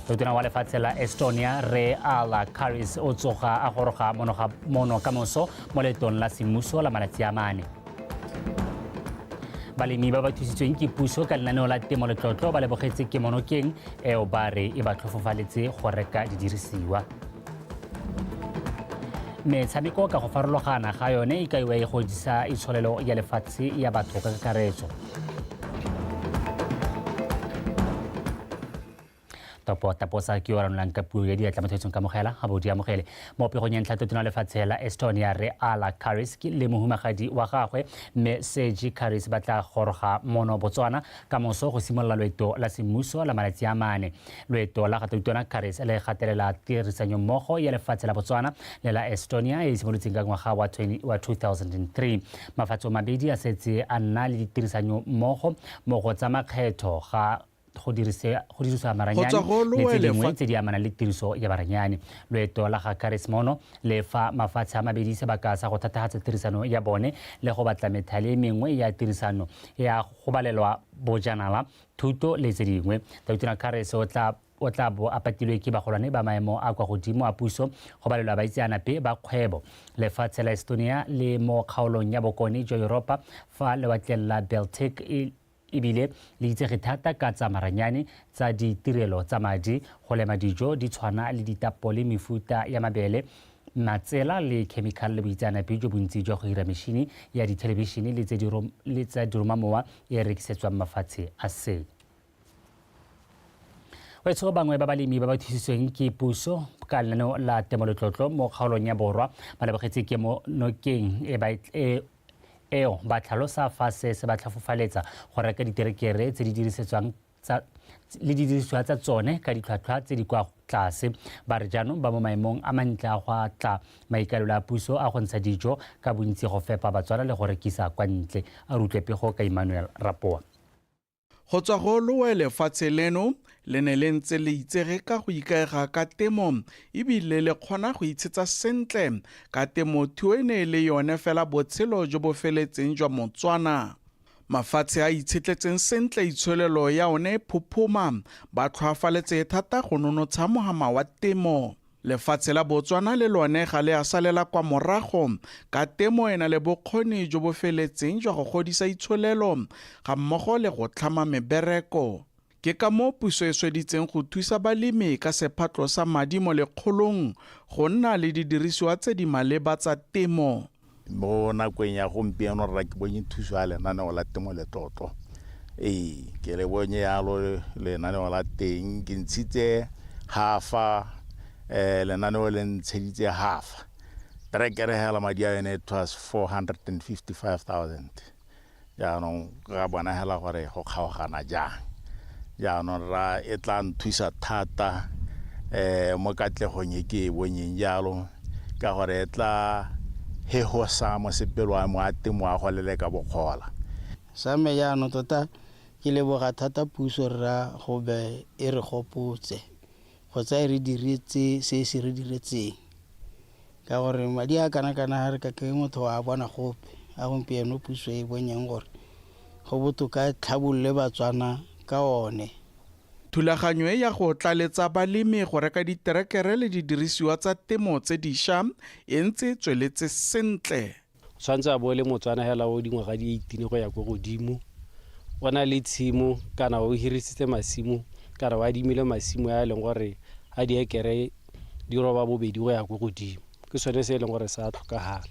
Tautona wa lefatshe la Estonia Rre Alar Karis o tsoga a goroga mono ka moso mo leetong la semmuso la malatsi a mane. Balemi ba ba thusitsweng ke puso ka lenaneo la temo letlotlo ba lebogetse kemonokeng eo ba re e ba tlhofofaletse go reka didirisiwa. Metshameko ka go farologana ga yone e kaiwa e godisa itsholelo ya lefatshe ya batho ka kakaretso. Topo taposa ke yo ranolang ka puo ya diatla mo tshwetsong kamogela ga bo di amogele. Mo pegong ya ntlha totona lefatshe la Estonia Rre Alar Karis le mohumagadi wa gagwe mme Sergi Karis ba tla goroga mono Botswana ka moso go simolola loeto la semmuso la malatsi a mane. Loeto la ga Tautona Karis le gatelela tirisanyommogo ya lefatshe la Botswana le la Estonia e e simolotseng ka ngwaga wa 2003. Mafatshe mabedi a setse a nna le ditirisanyommogo mo go tsa makgetho ga go dirisiwa maranyane le tse dingwe tse di amanang le tiriso ya maranyane. Loeto la ga Karis mono le fa mafatshe a mabedi sebaka sa go thatagatsa tirisano ya bone le go batla methale e mengwe ya tirisano ya go balelwa bojanala, thuto le tse dingwe. Tautona Karis o tla o tla bo a patilwe ke bagolwane ba maemo a kwa godimo a puso go balelwa baitseanape ba kgwebo. Lefatshe la Estonia le mo kgaolong ya bokone jwa Yuropa fa lewatleng la Baltic e ebile le itsege thata ka tsa maranyane, tsa ditirelo tsa madi, go lema dijo di tshwana le ditapole, mefuta ya mabele, matsela le chemical le boitseanape jo bontsi jwa go ira mešhini ya dithelebishene le tsa diromamowa e rekisetswang mafatshe a sele. Wetsho bangwe ba balemi ba ba thusitsweng ke puso ka lenaneo la temoletlotlo mo kgaolong ya borwa ba lebogetse ke mo nokeng e ba e eo ba tlhalosa fa se se ba tlhafofaletsa go reka diterekere tse di dirisetswang tsa le didirisiwa tsa tsone ka ditlhwatlhwa tse di kwa tlase. Ba re jaanong ba mo maemong a mantle a go atla maikaelelo a puso a go ntsha dijo ka bontsi go fepa Batswana le go rekisa kwa ntle. A re utlwe pego ka Emmanuel Rapoa. Go tswa go lowe lefatshe leno le ne le ntse le itsege ka go ikaega ka temo ebile le kgona go itshetsa sentle ka temothuo e ne e le yone fela botshelo jo bo feletseng jwa Motswana. Mafatshe a itshetletseng sentle itsholelo ya one e phophoma, ba tlhoafaletse thata go nonotsha mohama wa temo. Lefatshe la Botswana le lone ga le a salela kwa morago ka temo e na le bokgoni jo bo feletseng jwa go godisa itsholelo ga mmogo le go tlhama mebereko. Ke ka moo puso e sweditseng go thusa balemi ka sephatlo sa madi mo lekgolong go nna le didirisiwa tse di maleba tsa temo. Mo nakong ya gompieno rra ke bonye thuso ya lenaneo la temo letlotlo. Ee, ke le bonye yalo lenaneo la teng ke ntshitse hafa um lenaneo le ntsheditse hafa. Terekere hela madi a yone it was 455,000. Jaanong ra bona hela gore go kgaogana jang. Jaanong ra e tla nthusa thata um mo katlegong e ke e bonyeng jalo ka gore e tla hehosa mosepelo wa me wa temo wa go leleka bokgola. Sa me jaanong tota ke leboga thata puso rra go be e re gopotse kgotsa e re diretse se e se re diretseng. Ka gore madi a kana kana ga re ka ke motho wa bona gope, a gompieno puso e bonyeng gore go botoka e tlhabolole Batswana ka one. Thulaganyo e ya go tlaletsa balemi go reka diterekere le didirisiwa tsa temo tse disha e ntse e tsweletse sentle. O tshwanetse a bo e le Motswana hela o dingwaga di 18 go ya ko godimo, o na le tshimo kana o hirisitse masimo kana o adimile masimo a e leng gore a diekere di roba bobedi go ya ko godimo. Ke sone se e leng gore sa tlhokagala.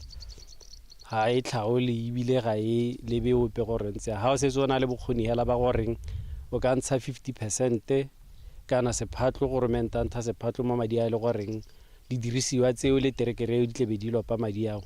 Ga e tlhaole ebile ga e lebe ope gore ntse ga o setse o na le bokgoni hela ba goreng o ka ntsha 50 percent kana sephatlo goromente a ntsha sephatlo mo madi a e le goreng Didirisiwa tseo le terekere eo di tlebe di lopa madi ao,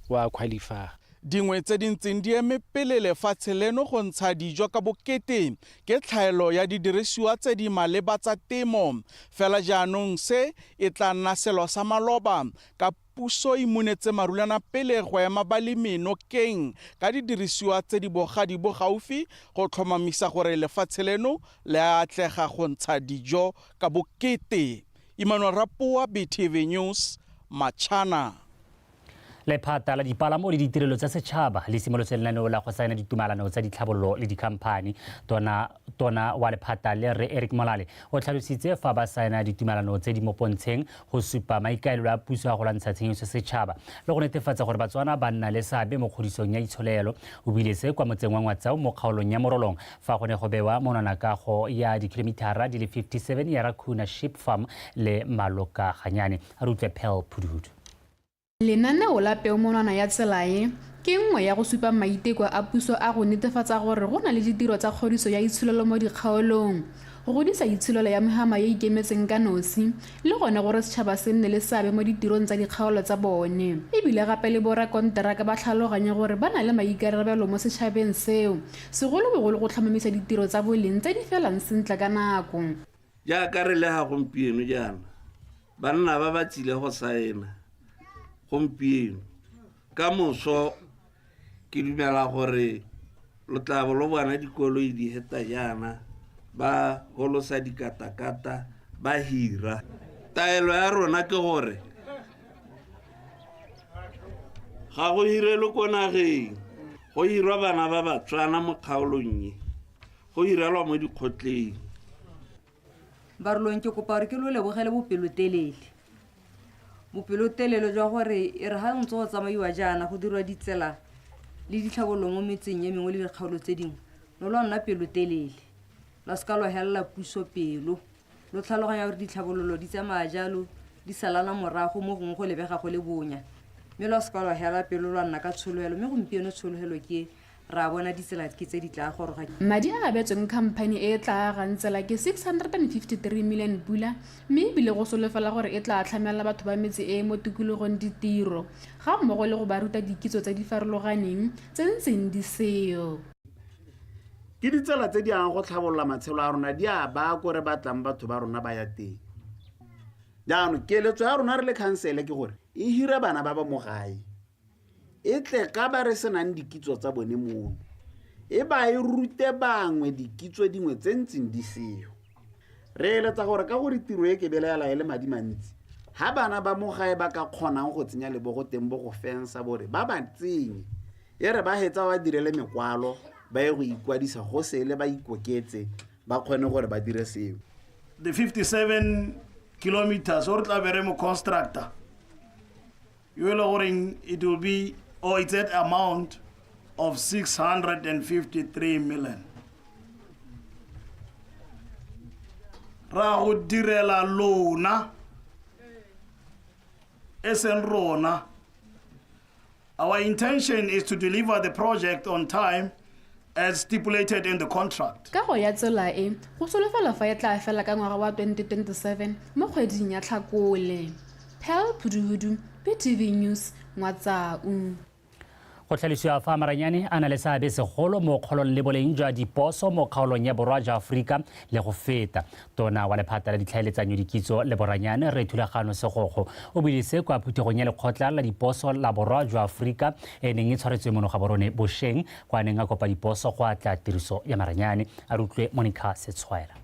o a qualify. Dingwe tse di ntseng di eme pele lefatshe leno go ntsha dijo ka bokete ke tlhaelo ya didirisiwa tse di maleba tsa temo. Fela jaanong se e tla nna selo sa maloba ka puso e munetse marulana pele go ema balemi nokeng ka didirisiwa tse di bogadi bo gaufi go tlhomamisa gore lefatshe leno le a atlega go ntsha dijo ka bokete. Emmanuel Rapoa, BTV News, Machana. Lephata la dipalamo le ditirelo tsa setšhaba le simolotse lenaneo la go saena ditumalano tsa ditlhabololo le dikhamphani. Tona, tona wa lephata le Rre Eric Molale o tlhalositse fa ba saena ditumalano tse di mo pontsheng go supa maikaelelo a puso a go lwantsha tshenyeso setšhaba le go netefatsa gore Batswana ba nna le seabe mo kgodisong ya itsholelo. O buile se kwa motseng wa Ngwatsau mo kgaolong ya Morolong fa go ne go bewa monwana kago ya dikhilomithara di le 57 ya Rakhuna Sheep Farm le Malokaganyane. A re utlwe Pearl Phuduhudu. Lenaneo la peomonwana ya tsela e ke nngwe ya go supa maiteko a puso a go netefatsa gore go na le ditiro tsa kgodiso ya itsholelo mo dikgaolong, go godisa itsholelo ya mehama e e ikemetseng ka nosi le gone gore setšhaba se nne le seabe mo ditirong tsa dikgaolo tsa bone. E bile gape le borakonteraka ba tlhaloganye gore ba na le maikarabelo mo setšhabeng seo, segolobogolo go tlhomamisa ditiro tsa boleng tse di felang sentle ka nako. Jaaka re le ga gompieno jaana, banna ba ba tsile go saena gompieno, ka moso ke dumela gore lo tla bo lo bona dikoloi di heta jaana, ba holosa dikatakata, ba hira. Taelo ya rona ke gore ga go hirelwe ko nageng, go hirwa bana ba Batswana mo kgaolong e, go hirelwa mo dikgotleng. Barolong ke kopa gore ke lo lebogele bopelotelele. Bopelotelele jwa gore e re ga ntse go tsamaiwa jaana go dirwa ditsela le ditlhabololo mo metseng e mengwe le dikgaolo tse dingwe, lo lwa nna pelotelele, lwa seka lwa helela puso pelo, lo tlhaloganya gore ditlhabololo di tsamaya jalo, di salana morago, mo gongwe go lebega go le bonya, mme lwa seka lwa hela pelo, lwa nna ka tshologelo, mme gompieno tshologelo ke e, Ra bona ditsela ke tse di tlaa goroga. Madi a abetsweng khamphani e e tlaa agang tsela ke 653 million pula mme e bile go solofelwa gore e tlaa tlhamela batho ba metse e e mo tikologong ditiro ga mmogo le go ba ruta dikitso tse di farologaneng tse ntseng di seyo. Ke ditsela tse di yang go tlhabolola matshelo a rona, di a baya ko re batlang batho ba rona ba ya teng. Jaanong keletso ya rona re le khansele ke gore e hire bana ba ba mo gae, e tle ka ba re senang dikitso tsa bone mono, e ba e rute bangwe dikitso dingwe tse ntseng di seyo. Re eletsa gore ka gore tiro e ke belaela e le madi mantsi, ha bana ba mo gae ba ka kgonang go tsenya lebogo teng bo go fensa bore ba ba tsenye, e re ba hetsa ba direle mekwalo ba ye go ikwadisa go sele ba ikoketse ba kgone gore ba dire seo. The 57 kilometers o re tla be re mo constructor yo e le goreng it will be or it's at amount of 653 million. Ra go direla lona e seng rona. Our intention is to deliver the project on time as stipulated in the contract. Kago ya tsela e, go solofelwa fa e tla fela ka ngwaga wa 2027 mo kgweding ya Tlhakole. Pearl Phuduhudu, BTV News, Ngwatsau. Go tlhalosiwa fa maranyane a na le seabe segolo mo kgolong le boleng jwa diposo mo kgaolong ya borwa jwa Aforika le go feta. Tona wa lephata la ditlhaeletsanyo, dikitso le boranyane, Rre Thulagano Segokgo, o buile se kwa phuthegong ya lekgotla la diposo la borwa jwa Aforika e neng e tshwaretswe mono Gaborone bosheng, kwa a neng a kopa diposo go atla tiriso ya maranyane. A re utlwe Monica Setshwaela.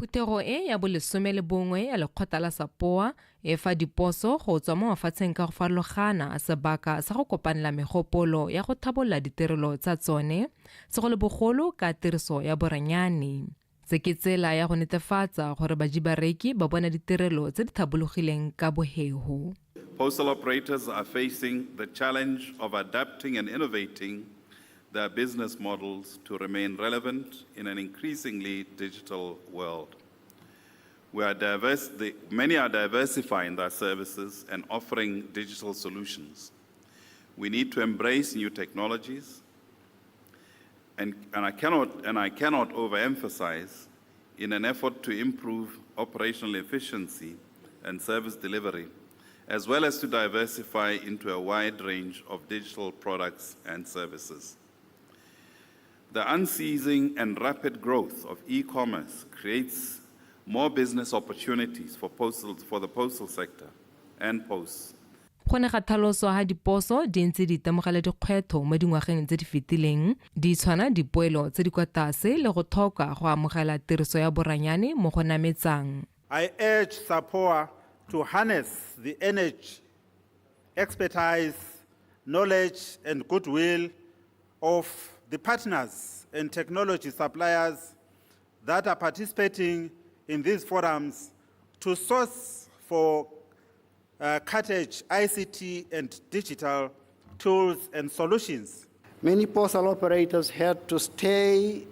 Phuthego e ya bolesome le bongwe ya lekgotla la SAPOA e fa diposo go tswa mo mafatsheng ka go farologana sebaka sa go kopanela megopolo ya go thabolola ditirelo tsa tsone, segolobogolo ka tiriso ya boranyane. Se ke tsela ya go netefatsa gore bajibareki ba bona ditirelo tse di thabologileng ka boheho. Postal operators are facing the challenge of adapting and innovating their business models to remain relevant in an increasingly digital world. We are diverse, the, many are diversifying their services and offering digital solutions. We need to embrace new technologies, and, and, I, cannot, and I cannot overemphasize in an effort to improve operational efficiency and service delivery, as well as to diversify into a wide range of digital products and services. The unceasing and rapid growth of e-commerce creates more business opportunities for, postal, for the postal sector and posts. Go ne ga tlhaloswa ha diposo di ntse di itemogela dikgwetlho mo dingwageng tse di fetileng, di tshwana dipoelo tse di kwa tlase le go tlhoka go amogela tiriso ya boranyane mo go nametsang. I urge SAPOA to harness the energy expertise, knowledge, and goodwill of the partners and technology suppliers that are participating in these forums to source for cutting-edge ICT and digital tools and solutions. Many postal operators had to stay,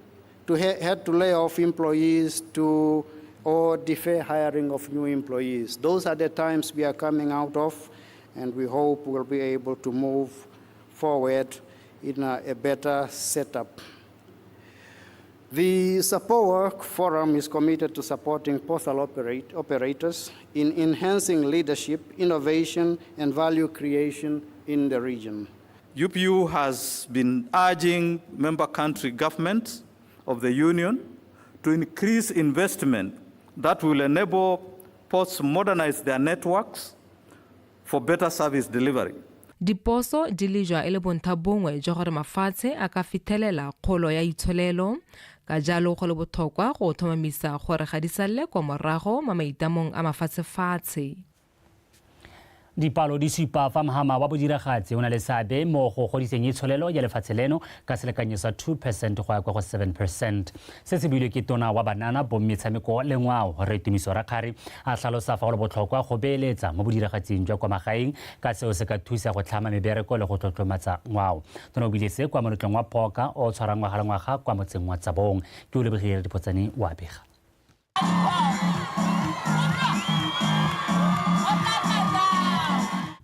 to ha- had to lay off employees to or defer hiring of new employees. Those are the times we are coming out of, and we hope we'll be able to move forward in a better setup. The SAPOA Forum is committed to supporting postal operators in enhancing leadership, innovation, and value creation in the region. UPU has been urging member country governments of the Union to increase investment that will enable ports modernize their networks for better service delivery. Diposo di lejwa e le bontha bongwe jwa gore mafatshe a ka fithelela kgolo ya itsholelo, ka jalo go le botlhokwa go tlhomamisa gore ga di salele kwa morago mo maitamong a mafatshefatshe. Dipalo di supa fa mohama wa bodiragatsi o na le seabe mo go godiseng itsholelo ya lefatshe leno ka selekanyo sa 2% go ya kwa go 7%. Se se builwe ke tona wa banana, bo metshameko le ngwao, Rre Tumiso Rakgare, a tlhalosa fa go le botlhokwa go beeletsa mo bodiragatsing jwa kwa magaeng ka seo se ka thusa go tlhama mebereko le go tlotlomatsa ngwao. Tona o buile se kwa moletlong wa Phoka o tshwarang ngwaga le ngwaga kwa motseng wa Tsabong. Ke o lebogile Dipotsane wa bega.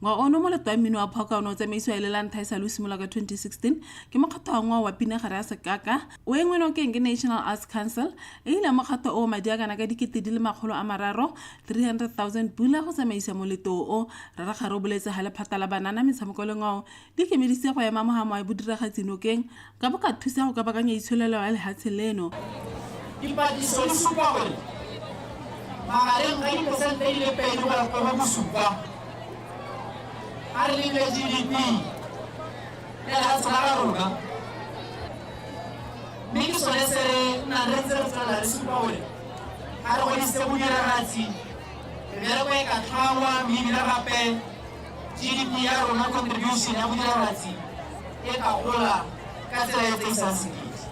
Ngwaga ono moleto wa mmino wa Phoka o ne o tsamaisiwa e le la ntlha e sale o simolola ka 2016 ke mokgatho wa ngwao wa Pinagare ya Sekaka o engwe nokeng ke National Arts Council e ile mokgatho o madi a kana ka 330,000 300,000 pula go tsamaisa moleto o. Rre Rakgare o boletse ga lephata la banana, metshameko le ngwao di ikemeditse go ema mohamo wa bodiragatsi nokeng ka bo ka thusa go kabakanya itsholelo ya lehatshe leno. Dipatlisiso di supa gore magareng ga 2% go ya kwa go 7 a re lebe GDP ya lefatshe la ga rona, mme ke sone se re nnang re ntse re tswelela re supa gore ga re godisitse bodiragatsi, mebereko e ka tlhangwa, mme ebile gape GDP ya rona, contribution ya bodiragatsi e ka gola ka tsela e tseisang sedidi.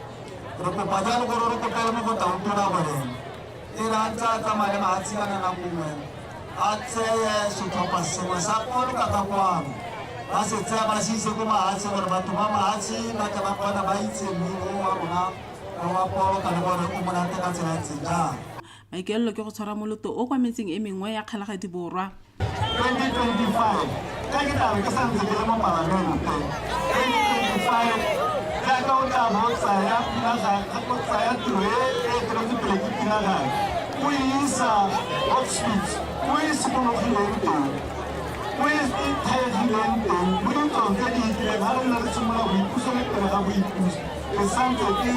Re kopa jalo gore re kopele mo go tautona gore e re a ntse a tsamaya le mahatshe kana nako nngwe a tseye setlhopha sengwe sa polo ka ka kwano, ba se tsaya ba se ise ko mahatshe gore batho ba mahatshe ba tle ba kgona ba itse mmino wa rona wa polo ka le gore o monate ka tsela e ntseng jang. Maikaelelo ke go tshwara moloto o kwa metseng e mengwe ya Kgalagadi Borwa. 2025 ka ke tlabe ke santse ke le mo palamente, 2025 jaaka o tla bo tsaya Pinagare, o tsaya tiro e e eteletse pele ke Pinagare o e isa Hoedspruit, o e simologileng teng, o e thaegileng teng mo ditsong tse di itileng ga re nne re simolola boipuso le pele ga boipuso. Ke santse ke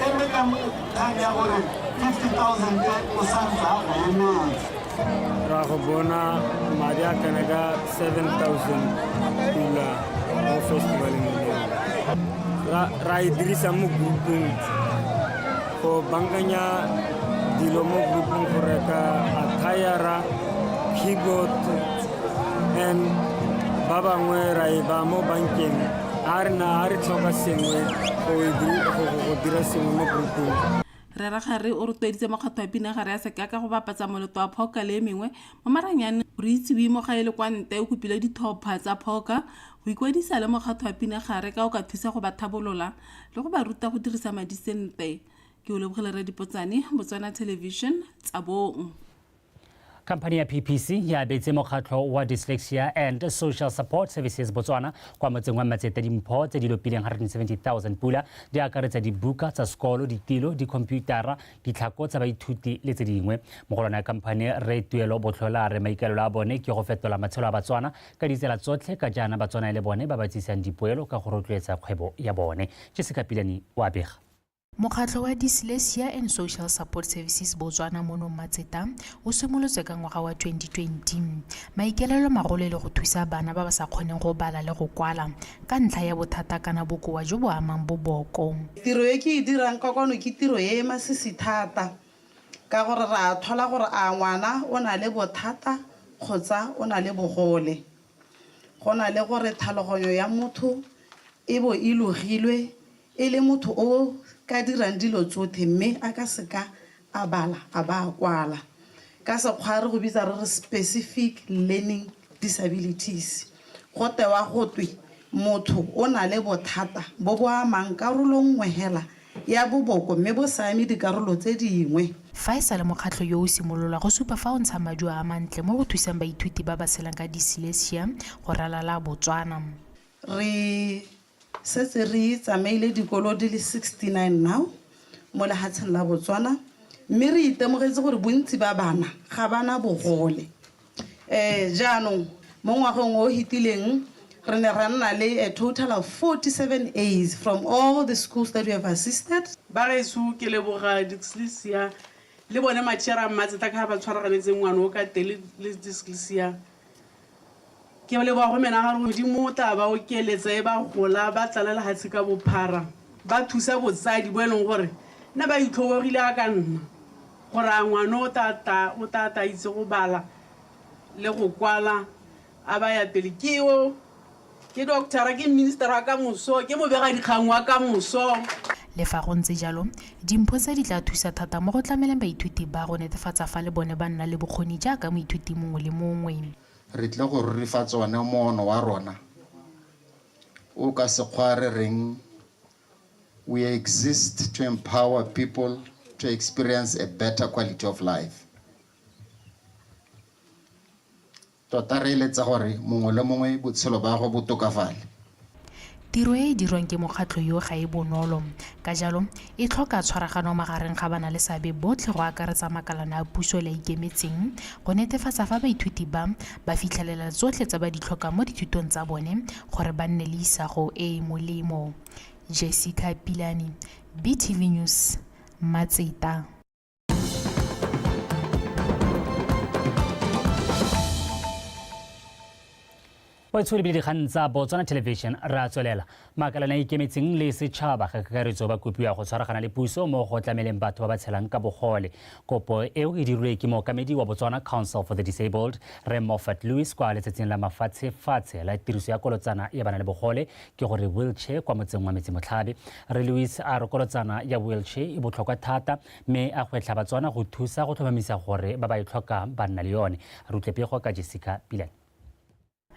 eme ka kgang ya gore 50,000 o santse a go emetse. Ra go bona madi a kana ka 7000 pula mo festivaleng eo. Ra e dirisa mo groupong go bankanya dilo mo groupong, go reka attire, keyboard, and ba bangwe ra e ba mo bankeng a re na a re tlhoka sengwe go dira sengwe mo groupong. Rre Rakgare o rotloeditse mokgatho wa Pinagare ya Sekaka go bapatsa moleto wa Phoka le e mengwe mo maranyane gore itsiwe mo ga e le kwa ntle. O kopile ditlhopha tsa Phoka go ikwadisa le mokgatho wa Pinagare ka o ka thusa go ba thabolola le go ba ruta go dirisa madi sentle. Ke o lebogile Rre Dipotsane, Botswana Television, Tsabong. Khamphani ya PPC ya abetse mokgatlho wa Dyslexia and Social Support Services Botswana kwa motseng wa Matsete dimpho tse di lopileng 170,000 pula, di akaretsa dibuka tsa sekolo, ditilo, dikhomputara, ditlhako tsa baithuti le tse dingwe. Mogolwane ya khamphani, Rre Tuelo Botlhola, a re maikaelelo a bone ke go fetola matshelo a Batswana ka ditsela tsotlhe, ka jaana Batswana e le bone ba ba tsisang dipoelo ka go rotloetsa kgwebo ya bone. Jessica Pilane wa bega. Mokgatlho wa Dyslexia and Social Support Services Botswana mono Matseta o simolotswe ka ngwaga wa 2020. Maikaelelo magolo e le go thusa bana ba ba sa kgoneng go bala le go kwala ka ntlha ya bothata kana bokoa jo bo amang boboko. Tiro e ke e dirang ka kwano ke tiro e e masisi thata ka gore re a thola gore a ngwana o na le bothata kgotsa o na le bogole. Go na le gore tlhaloganyo ya motho e bo e logilwe e le motho o ka dirang dilo tsotlhe mme a ka seka a bala a ba a kwala. Ka sekgwa re go bitsa re re specific learning disabilities. Go tewa go twe motho o na le bothata bo bo amang karolo nngwe hela ya boboko mme bo sa ame dikarolo tse dingwe. Fa e sa le mokgatlho yo o simololwa go supa fa o ntsha maduo a mantle mo go thuseng baithuti ba ba tshelang ka dyslexia go ralala Botswana. Re setse re tsamaile dikolo di le 69 now mo lehatsheng la Botswana mme re itemogetse gore bontsi ba bana ga bana bogole. Jaanong mo ngwageng o hitileng re ne ra nna le a total of 47 A's from all the schools that we have assisted. Bagaetsho ke leboga dyslexia le bone matšhere a Mmatseta ka ba tshwaraganetseng ngwana o ka teng le dyslexia. Ke leboga go mena gore Modimo o tla ba okeletsa e ba gola ba tlala lehatshe ka bophara ba thusa botsadi bo e leng gore nna ba itlhobogile a ka nna gore a ngwana o tla tla itse go bala le go kwala a ba ya pele. Ke o ke doctor ke minister wa ka moso ke mobegadikgang wa ka moso. Le fa go ntse jalo, dimpho tse di tla thusa thata mo go tlameleng baithuti ba go netefatsa fa le bone ba nna le bokgoni jaaka moithuti mongwe le mongwe. Re tle go rurifatsa one moono wa rona o ka sekgwa re reng we exist to empower people to experience a better quality of life. Tota re eletsa gore mongwe le mongwe botshelo ba gagwe bo tokafale. Tiro e e dirwang ke mokgatlho yo ga e bonolo, ka jalo e tlhoka tshwaragano magareng ga bana le seabe botlhe go akaretsa makalana a puso le a ikemetseng go netefatsa fa baithuti ba ba fitlhelela tsotlhe tse ba di tlhokang mo dithutong tsa bone gore ba nne le isago e e molemo. Jessica Pilane, BTV News, Matseta. Boitsholo bile dikgang tsa Botswana Television re a tswelela. Makalana a ikemetseng le setšhaba ka kakaretso ba kopiwa go tshwaragana le puso mo go tlameleng batho ba ba tshelang ka bogole. Kopo eo e dirilwe ke mookamedi wa Botswana Council for the Disabled, Rre Moffat Lewis, kwa letsatsing la mafatshefatshe la tiriso ya kolotsana ya bana le bogole, ke gore wheelchair kwa motseng wa Metsimotlhabe. Rre Lewis a re kolotsana ya wheelchair e botlhokwa thata mme a gwetlha Batswana go thusa go tlhomamisa gore ba ba e tlhokang ba nna le yone. Re utlwe pego ka Jessica Pilane.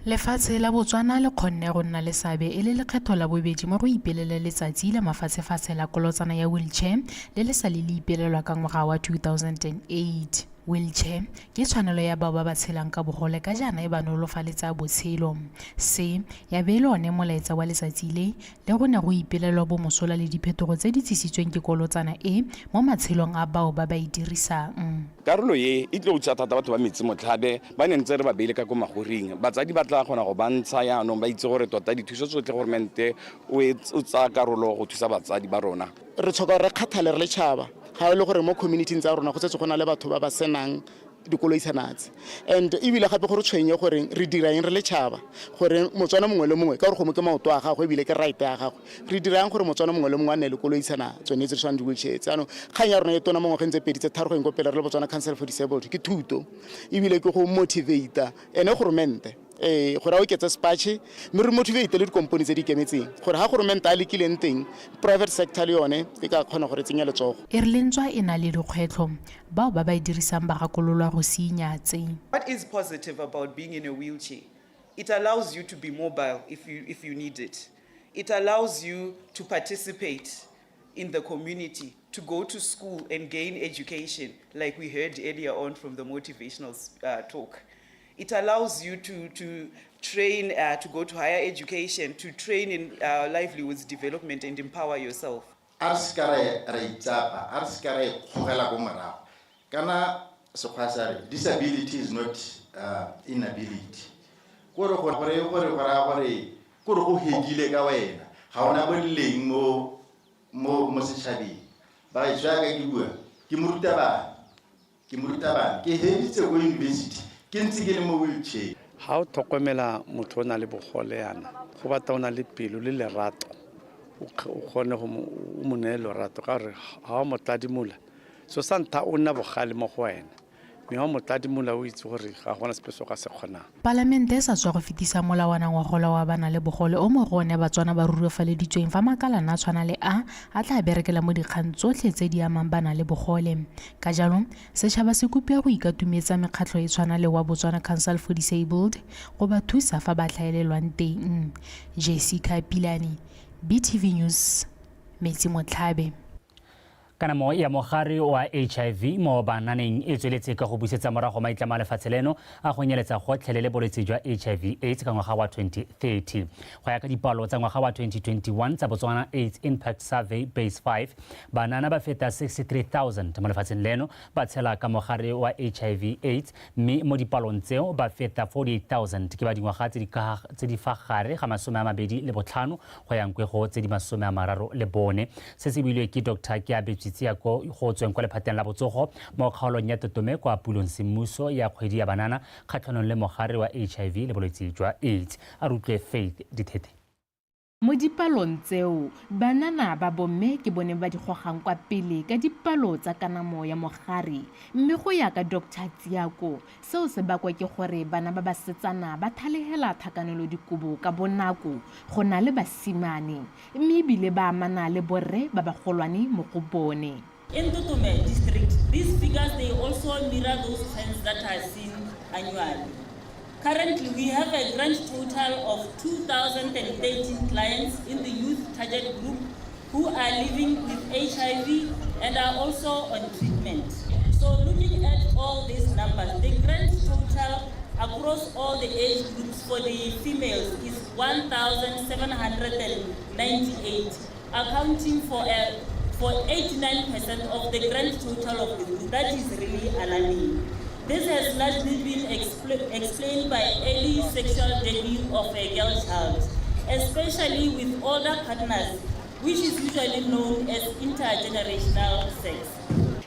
Lefatshe la Botswana le kgonne go nna le seabe e le lekgetho la bobedi mo go ipelele letsatsi la mafatshefatshe la kolotsana ya wheelchair le le sa le le ipelelwa ka ngwaga wa 2008. Wheelchair ke tshwanelo ya bao ba ba tshelang ka bogole ka jaana e ba nolofaletsa botshelo. Se ya be e le one molaetsa wa letsatsi le le go ne go ipelelwa bomosola le diphetogo tse di tsisitsweng ke kolotsana e mo matshelong a bao ba ba e dirisang. Karolo e e tlo thusa thata batho ba Metsimotlhabe ba ne ntse re ba beile ka ko magoring. Batsadi ba tla kgona go ba ntsha yaanong ba itse gore tota dithuso tsotlhe goromente o tsaya karolo go thusa batsadi ba rona. Re tlhoka re kgathale re le tšhaba ga e le gore mo community-ing tsa rona go setse go na le batho ba ba senang dikoloisana tse, and ebile gape gore tshwenye gore re dira eng re le tšhaba gore Motswana mongwe le mongwe ka gore gongwe ke maoto a gagwe ebile ke right ya gagwe, re dira eng gore Motswana mongwe le mongwe a nne le koloisana tsone tse di tshwanang di-wheelchair tse. Jaanong kgang ya rona e tona mo ngwageng tse pedi tse tharo go eng ko pele re le Botswana Council for Disabled ke thuto ebile ke go motivata ene goromente gore a oketse sepatšhe mme re motivate le dikompone tse di ikemetseng gore ga goromente a lekileng teng private sector le yone e ka kgona gore tsenya letsogo. E re le ntswa e na le dikgwetlho, bao ba ba e dirisang ba gakololwa go se inyatse. What is positive about being in a wheelchair? It allows you to be mobile if you need it. It allows you to participate in the community, to go to school and gain education, like we heard earlier on from the motivational talk. It allows you to train, to go to higher education, to train in livelihoods development and empower yourself. A re seka ra itsapa, a re seka ra ikgogela ko morago. Kana sekgwa sa re, disability is not inability. Kore gore gore gore go raya gore kore go hekile ka wena, ga ona boleng mo mo mo setšhabeng. Bagaetsho jaaka ke bua, ke morutabana, ke heditse ko university, ke ntse ke le mo wheelchair. Ha o tlhokomela motho o na le bogole yana, go batla o na le pelo le lerato, o kgone go o mo neye lorato ka gore ha o mo tladimola, so sa ntlha o nna bogale mo go wena. Mme wa motladi mola o itse gore ga gona sepe se o ka se kgonang. Palamente e sa tswa go fetisa molawana ngwagola wa bana le bogole o mo go one Batswana ba rurifaleditsweng fa makalana a tshwana le a a tla berekela mo dikgang tsotlhe tse di amang bana le bogole. Ka jalo, setšhaba se kopiwa go ikatumetsa mekgatlho e tshwana le wa Botswana Council for Disabled go ba thusa fa ba tlhaelelwang teng. Jessica Pilane, BTV News, Metsimotlhabe. Kanamo ya mogare wa HIV mo bananeng e tsweletse ka go busetsa morago maitlamo a lefatshe leno a go nyeletsa gotlhelele bolwetse jwa HIV AIDS ka ngwaga wa 2030. Go ya ka dipalo tsa ngwaga wa 2021 tsa Botswana AIDS Impact Survey Base 5, banana ba feta 63,000 mo lefatsheng leno ba tshela ka mogare wa HIV AIDS, mme mo dipalong tseo ba feta 48,000 ke ba dingwaga tse di fa gare ga 25 go yang kwe go tse di 34. Se se builwe ke Dr Keabetswe Tsiako go tsweng kwa lephateng la botsogo mo kgaolong ya Totome kwa pulong semmuso ya kgwedi ya banana kgatlhanong le mogare wa HIV le bolwetse jwa AIDS. A re utlwe Faith Dithethe. Mo dipalong tseo, banana ba bomme ke bone ba di gogang kwa pele ka dipalo tsa kanamo ya mogare. Mme go ya ka Doctor Tsiako, seo se bakwa ke gore bana ba basetsana ba thalegela tlhakanelodikobo ka bonako go na le basimane, mme ebile ba amana le borre ba bagolwane mo go bone. In Tutume district, these figures, they also mirror those trends that are seen annually. Currently, we have a grand total of 2,013 clients in the youth target group who are living with HIV and are also on treatment. So looking at all these numbers, the grand total across all the age groups for the females is 1,798, accounting for 89% of the grand total of the group. That is really alarming. This has largely been explained by early sexual debut of a girl child, especially with older partners, which is usually known as intergenerational sex.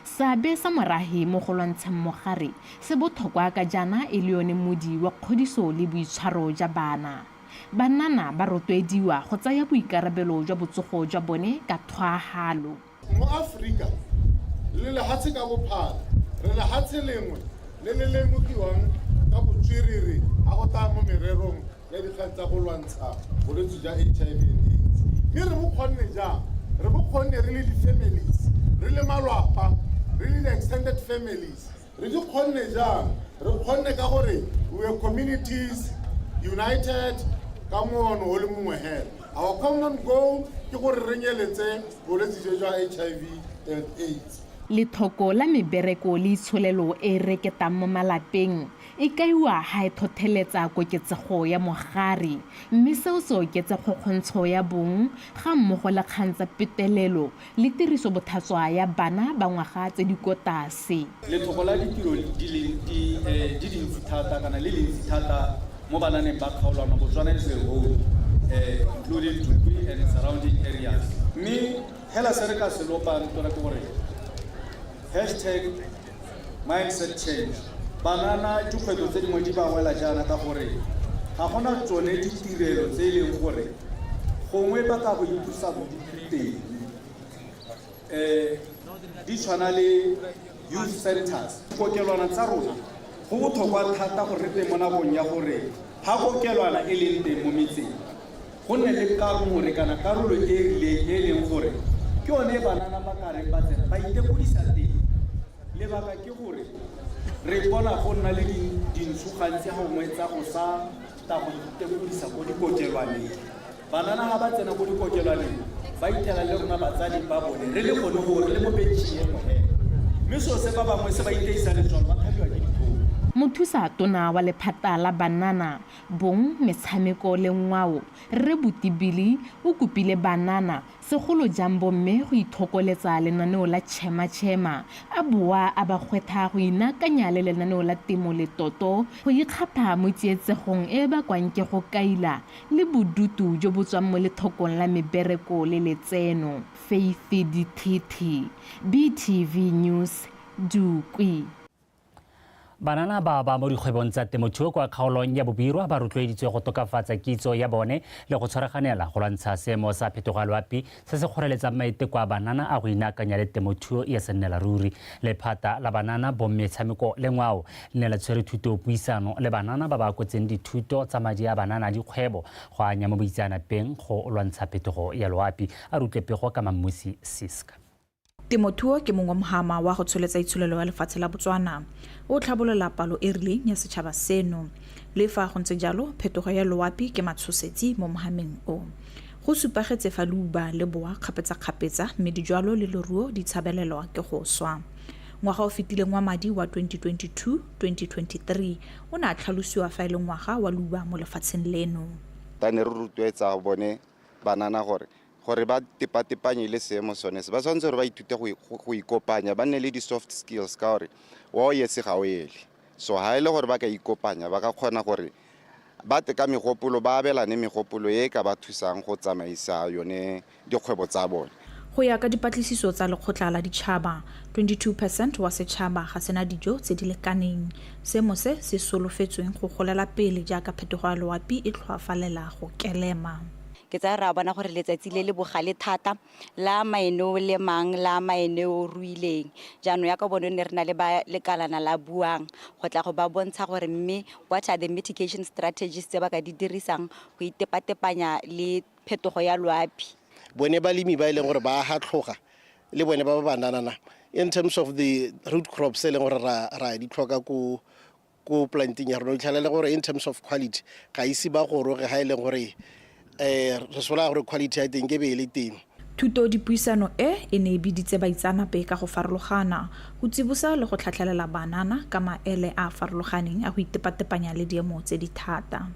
Seabe sa morahe mo go lwantsheng mogare se botlhokwa ka jaana e le yone modi wa kgodiso le boitshwaro ja bana. Banana ba rotloediwa go tsaya boikarabelo jwa botsogo jwa bone ka tlhoahalo. Mo Aforika le lehatshe ka bophara re lehatshe lengwe le le lemogiwang ka botswerere ga go tla mo mererong ya dikgang tsa go lwantsha bolwetse jwa HIV and AIDS. Mme re bo kgonne jang? Re bo kgonne re le di-families, re le malwapa, re le di-extended families. Re di kgonne jang? Re kgonne ka gore we were communities united ka moono o le mongwe hela. Our common goal ke gore re nyeletse bolwetse jo jwa HIV and AIDS. Lethoko la mebereko le itsholelo e reketang mo malapeng e kaiwa ha e tlhotlheletsa koketsego ya mogare, mme seo se oketsa kgokgontsho ya bong ga mmogo le kgang tsa petelelo le tiriso botlhaswa ya bana ba ngwaga tse di ko tlase. Lethoko la ditiro di dintsi thata kana le lentsi thata mo bananeng ba kgaolwana Botswana as a whole, including Tukwi and surrounding areas. Mme hela se re ka se lopang tota ke gore hashtag mindset change. Banana dikgwetlho tse dingwe di ba wela jaana ka gore ga gona tsone ditirelo tse e leng gore gongwe ba ka go itlosa bodutu teng. Di tshwana le youth centers. Kokelwana tsa rona go botlhokwa thata gore re teng mo nakong ya gore ga kokelwana e leng teng mo metseng go nne le karolo kana karolo e rileng e leng gore ke yone banana ba ka reng ba tsena ba itekodisa teng. Lebaka ke gore re bona go nna le dintsho gantsi ga gongwe tsa go sa tla go itekodisa ko dikokelwaneng. Banana ga ba tsena ko dikokelwaneng ba ithela le rona batsadi ba bone re le gone gore re le mo benching e nngwe hela. Mme seo se ba bangwe se ba iteisa letswalo ba tlhabiwa ke ditlhong. Mothusa tona wa lephata la banana, bong, metshameko le ngwao, Rre Botibili o kopile banana segolo jang bomme go ithokoletsa lenaneo la Chema Chema, a boa a ba gwetha go inaakanya le lenaneo la temo letoto go ikgapha mo tsietsegong e bakwang ke go kaila le bodutu jo bo tswang mo lethokong la mebereko le letseno. Faith Dithithi, BTV News, Dukwi. Banana ba ba mo dikgwebong tsa temothuo kwa kgaolong ya Bobirwa ba rotloeditswe go tokafatsa kitso ya bone le go tshwaraganela go lwantsha seemo sa phetogo ya loapi se se kgoreletsang maiteko a banana a go inaakanya le temothuo ya sennela ruri. Lephata la banana, bommetshameko le ngwao le ne la tshwere thuto puisano le banana ba ba akotseng dithuto tsa madi a banana a dikgwebo go anya mo boitseanapeng go lwantsha phetogo ya loapi. A re utlwe pego ka Mammusi Siska. Temothuo ke mongwe wa mohama wa go tsholetsa itsholelo ya lefatshe la Botswana, o tlhabolola palo e rileng ya setšhaba seno. Le fa go ntse jalo, phetogo ya loapi ke matshosetsi mo mohameng o. Go supagetse fa leuba le boa kgapetsakgapetsa mme dijwalo le leruo di tshabelelwa ke go swa. Ngwaga o fetileng wa madi wa 2022-2023 o ne a tlhalosiwa fa e le ngwaga wa leuba mo lefatsheng leno. Tane re rotloetsa bone banana gore gore ba tepatepanye le seemo sone se, ba tshwanetse gore ba ithute go ikopanya, ba nne le di-soft skills, ka gore wa o etse ga o ele. So ha e le gore ba ka ikopanya, ba ka kgona gore ba tle ka megopolo, ba abelane megopolo e ka ba thusang go tsamaisa yone dikgwebo tsa bone. Go ya ka dipatlisiso tsa lekgotla la ditšhaba, 22 percent wa setšhaba ga sena dijo tse di lekaneng. Seemo se se solofetsweng go golela pele jaaka phetogo ya loapi e tlhoafalela go kelema. Ke tsaya ra bona gore letsatsi le le bogale thata la maene o lemang, la maene o ruileng. Jaanong ya ka bone ne re na le ba lekalana la buang go tla go ba bontsha gore mme what are the mitigation strategies tse ba ka di dirisang go itepatepanya le phetogo ya loapi. Bone balemi ba e leng gore ba hatlhoga le bone ba ba bananana in terms of the root crops e leng gore ra di tlhoka ko planteng ya rona, o itlhela le gore in terms of quality ga ise ba goroge ga e leng gore re sola gore quality ya teng ke be e le teng. Thuto dipuisano e e ne e biditse baitseanape ka go farologana go tsibosa le go tlhatlhelela banana ka maele a a farologaneng a go itepatepanya le diemo tse di thata.